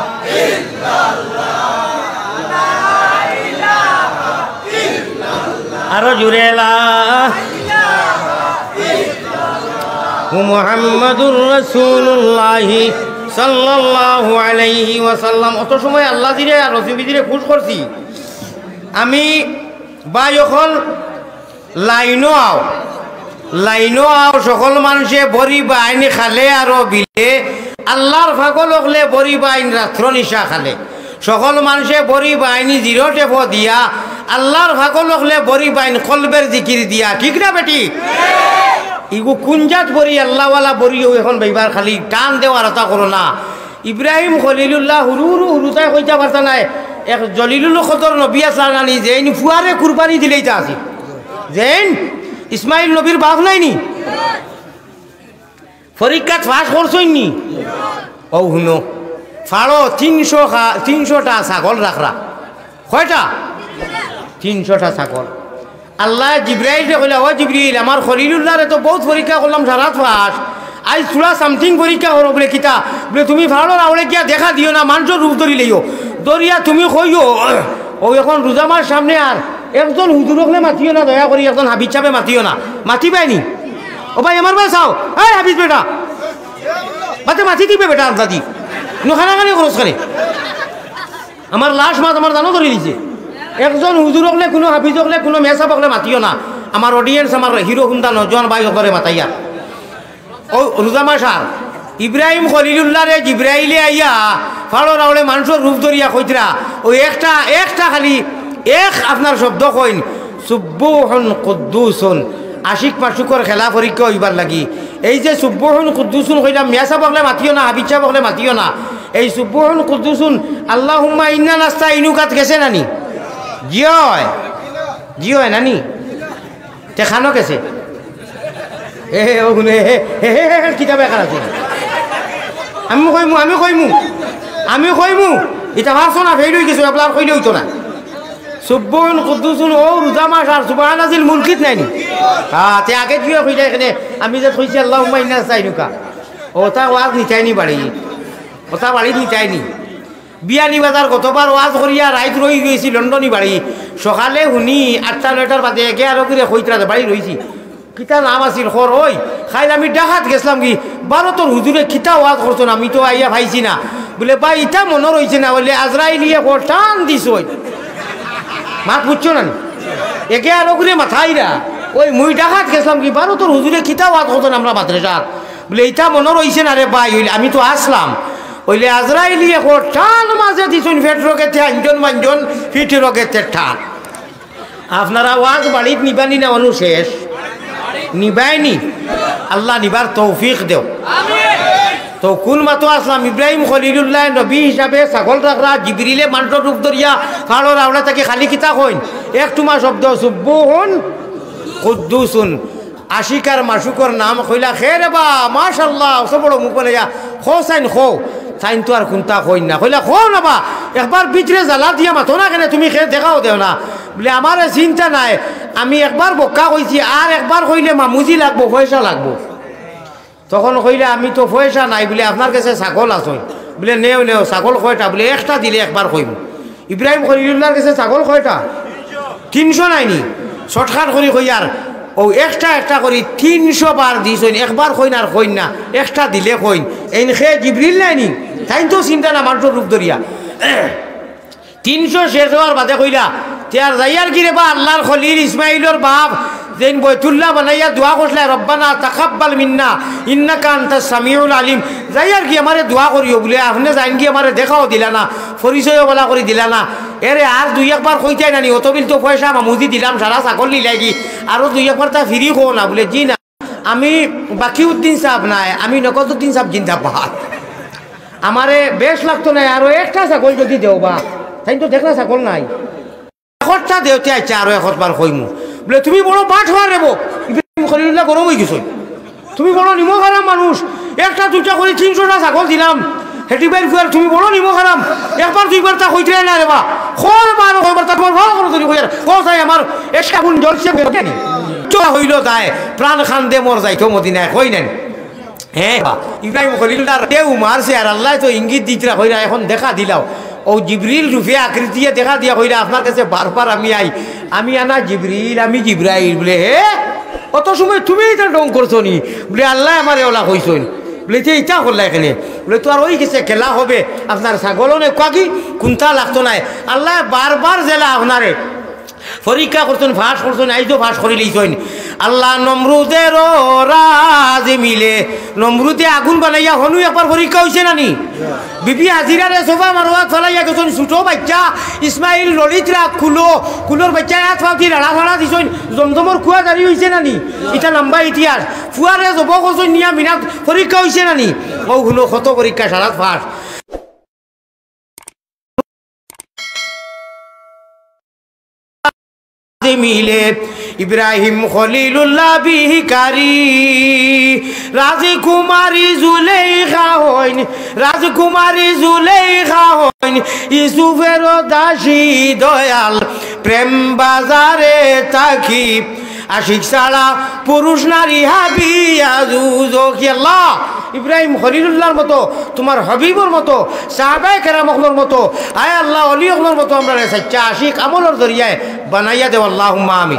আরো জোরে, লা মুহাম্মাদুর রাসূলুল্লাহি সাল্লাল্লাহু আলাইহি ওয়াসাল্লাম। অত সময় আল্লাহ দিরে আর রসুল দিরে খুশ করছি। আমি ভাই অকল লাইনো আও, লাইনো আও, সকল মানষে বড়ি বাইন খালে আরো বিলে, আল্লাহর পাগল অকলে বড়ি বাইন রাত্র নিশা খালে। সকল মানষে বড়ি বাইনি জিরো টেপো দিয়া, আল্লাহর পাগল অকলে বড়ি বাইন কলবের জিকির দিয়া, ঠিক না বেটি? ইগু কুন জাত বড়ি, আল্লাহওয়ালা বড়ি, অউ অখন বেইবার খালি টান দেওয়ার অতা করো না। ইব্রাহিম খলিলুল্লাহ হুরু হুরু হুরুতায় কইতা পারতা নায়, এক জলিলুল কদর নবী আছলা নানি, যেইন ফুয়ারে কুরবানি দিলাইতা আছিল, যেইন ইসমাইল নবীর বাপ নায়নি? পরীক্ষাত পাশ করছইন নি? অউ হুনো, ফাড়ো তিনশো খা-, তিনশোটা ছাগল রাখরা। কয়টা? তিনশোটা ছাগল। আল্লায় জিব্রাইলরে কইলা, "ও জিব্রিল, আমার খলিলুল্লাহরে তো বউত পরীক্ষা করলাম, সারাত পাশ। আইজ থুড়া something পরীক্ষা করো।" বুলে, "কিতা?" বুলে, "তুমি ফাড়োর আওলে গিয়া দেখা দিও না, মানষর রূপ ধরিলাইও। ধরিয়া তুমি কইও, অউ অখন রোজা মাস সামনে, আর একজন হুজুর অকলে মাতিও না, দয়া করি একজন হাফিজ সাবে মাতিও না।" মাতিবায়নি? ও ভাই, আমার ভাই চাও, এই হাফিজ বেটা, মাতে মাতি দিবে বেটা, আন্দাজি। নু খানাখানি খরচ করে। আমার লাশ মাত আমার জানো ধরি দিছে। একজন হুজুর অকলে, কুনু হাফিজ অকলে, কুনু মেসাব অকলে মাতিও না। আমার audience, আমার হিরো হুন্দা নজওয়ান ভাই অকলরে মাতাইয়া। অউ রোজা মাস আর ইব্রাহিম খলিলুল্লাহরে জিব্রাইলে আইয়া ফাড়োর আওলে মানষর রূপ ধরিয়া কইতরা, অউ একটা, একটা খালি এক আপনার শব্দ কইন, সুব্বুহুন কুদ্দুসুন। আশিক মাশুকর খেলা পরীক্ষা অইবার লাগি। এই যে সুব্বুহুন কুদ্দুসুন কইলাম, মেসাব অকলে মাতিও না, হাফিজ সাব অকলে মাতিও না। এই সুব্বুহুন কুদ্দুসুন, আল্লাহুম্মা ইন্না নাস্তাইনুকাত গেছে নানি? জি অয়, জি অয় নানি? তে খানো গেছে? এ, ও গুনে, হে, হে, হে, হে, কিতাব এখান আছে। আমি কইমু, আমি কইমু, আমি কইমু। ইটা পারছো না, ফেইল অই গেছো, এবলা আর কইলে অইতো না। সুব্বুহুন কুদ্দুসুন, অউ রোজা মাস আর সুবহানাজিল মুলকিত নায়নি? হ্যাঁ, তে আগে জিও কইলা এখানে, আমি যে কইছি আল্লাহুম্মা ইন্না নাস্তাইনুকা। অতা ওয়াজ নিতায়নি বাড়ি, অতা বাড়ি নিতায়নি। বিয়ানীবাজার গতবার ওয়াজ করিয়া রাইত রই গেছি লন্ডনী বাড়ি। সকালে হুনি আটটা নয়টার বাদে একে আরো করে কইতরা বাড়ি রইছি। কিতা নাম আছিল খর ওই? খাইল আমি ঢাকাত গেছলাম কি, ভারতর হুজুরে কিতা ওয়াজ করছইন আমি তো আইয়া পাইছি না। বুলে, "ভাই, ইতা মনো রইছে না?" বুলে, "আজরাইলিয়ে খর টান দিছইন।" মাত বুঝছো না নি? একে আরো করে মাথাইরা। ওই মুই ঢাকাত গেছলাম কি, ভারতর হুজুরে কিতা ওয়াজ করছইন আমরা মাদ্রাসাত। বুলে, "ইতা মনো রইছে না রে ভাই, অইলে আমি তো আছলাম।" অইলে আজরাইলিয়ে খর টান মাঝে দিছইন, পেট রগেতে আঞ্জন মাঞ্জন, পিঠ রগেতে টান। আপনারা ওয়াজ বাড়িত নিবানি না, অনু শেষ? নিবায়নি? আল্লাহ নিবার তৌফিক দেও। তো কুন মাতো আছলাম, ইব্রাহিম খলিলুল্লাহ নবী হিসাবে ছাগল রাখরা, জিবরিলে মানষর রূপ ধরিয়া ফাড়র আওলা থাকি খালি কিতা কইন? এক টুমা শব্দ, সুব্বুহুন কুদ্দুসুন। আশিক আর মাশুকর নাম কইলা, "খে রে বা, মাশাআল্লাহ, অত বড় মুখ বানাইয়া, খো চাইন খো।" চাইন তো আর কুনতা কইন না। কইলা, "খো না বা, একবার ভিতরে জ্বালা দিয়া মাতো না কেনে, তুমি খে দেখাও দেও না।" বুলে, "আমারে চিন্তা নাই, আমি একবার বক্কা কইছি, আর একবার কইলে মামুজি লাগবো, পয়সা লাগবো।" তখন কইলা, "আমি তো পয়সা নাই।" বুলে, "আপনার গেছে ছাগল আছে?" বুলে, "নেও, নেও, ছাগল কয়টা?" বুলে, "একটা দিলে একবার কইমু।" ইব্রাহিম খলিলুল্লাহর গেছে ছাগল কয়টা? তিনশো নায়নি? শর্টকাট করি কইয়ার, অউ একটা একটা করি তিনশো বার দিছইন, একবার কইন আর কইন না, একটা দিলে কইন। এইন খে জিবরিল নায়নি? তাইন তো চিন্তা না, মানষর রূপ ধরিয়া। তিনশো শেষ অওয়ার বাদে কইলা, "তে আর যাইয়ার কি রে বা আল্লাহর খলিল ইসমাইলর বাপ, যেইন বয়তুল্লাহ বানাইয়া দোয়া করছলা, "রব্বানা তাকাব্বাল মিন্না ইন্নাকা আনতাস সামিউল আলিম।" যাইয়ার গি আমারে দোয়া করিও বুলে, আপনে যাইন গি আমারে দেখাও দিলা না, পরিচয়ও বালা করি দিলা না। এরে আর দুই একবার কইতায় নানি, অত বিল তো পয়সা মামুজি দিলাম, সারা ছাগল নিলায় গি, আরো দুই একবার তা ফিরি কও না বুলে, জি না। আমি বাকিউদ্দিন সাব নায়, আমি নগদউদ্দিন সাব জিন্দাবাদ। আমারে বেশ লাগতো নায়, আরো একটা ছাগল যদি দেও বা, তাইন তো দেখরা ছাগল নাই। একটা দেওতে আইছে, আরো একবার কইমু। বুলে, "তুমি বড় বাটপার রেবো।" ইব্রাহিম খলিলুল্লাহ গরম অইগেছইন। "তুমি বড় নিমক হারাম মানুষ, একটা দুইটা করি তিনশোটা ছাগল দিলাম, হেটি বাইর ফুয়ার, তুমি বড় নিমক হারাম, একবার দুইবার তা কইতে নায় রেবা, কয়বার, কয়বার তা তুমার ভালা করো তুমি কইয়ার, কও চাই আমার একটা গুণ জলসে বেরোতে নি।" চোরা অইলো দায়, প্রাণ খান্দে মোর যাইতো মদিনায়, কই নানি? হ্যাঁ, বা, ইব্রাহিম খলিলুল্লাহর ঢেউ মারছে আর আল্লায় তো ইঙ্গিত দিতরা কইরা, "এখন দেখা দিলাও।" অউ জিবরিল রূপে আকৃতিয়ে দেখা দিয়া কইরা, "আপনার কাছে বারবার আমি আই, আমি আনা জিবরিল, আমি জিব্রাইল।" বুলে, "হে, অত সময় তুমি ইতা ঢং করছো নি?" বুলে, "আল্লায় আমারে অলা কইছইন।" বুলে, "তে ইতা করলা কেনে?" বুলে, "তো আর অই গেছে, খেলা হবে, আপনার ছাগল অনে কুয়াগি কুন্তা লাগতো নায়।" আল্লায় বারবার যেলা আপনারে পরীক্ষা করছইন, ফাঁস করছইন, আইজও ফাঁস করিলিছইন। আল্লাহ নমরুদেরও রাজি মিলে, নমরুদে আগুন বানাইয়া হনু একবার পরীক্ষা অইছে নানি? বিবি হাজিরারে সফা মারওয়াত ফালাইয়া গেছইন, ছোট বাইচ্চা ইসমাইল লড়িতরা কুলো, কুলোর বাইচ্চায় আত ফাউতি লাড়া ফাড়া দিছইন, জমজমর কুয়া জারি অইছে নানি? ইটা লম্বা ইতিহাস। ফুয়ারে জব করছইন নিয়া মিনাত, পরীক্ষা অইছে নানি? অউ হুনো কত পরীক্ষা, সারাত ফাঁস। মিলে ইব্রাহিম খলিলুল্লাহ ভিখারি, রাজকুমারী জুলেখা হইন, রাজকুমারী জুলেখা হইন, ইউসুফের দাসী দয়াল, প্রেম বাজারে থাকি। আশিক ছাড়া পুরুষ নারী হাবি আজুজ। ও কি আল্লাহ, ইব্রাহিম খলিলুল্লাহর মতো, তুমার হাবিবর মতো, সাহাবায়ে কেরাম অকলর মতো, আয় আল্লাহ, অলি অকলর মতো আমরারে সাচ্চা আশিক আমলর জরিয়ায় বানাইয়া দেও, আল্লাহুম্মা আমিন।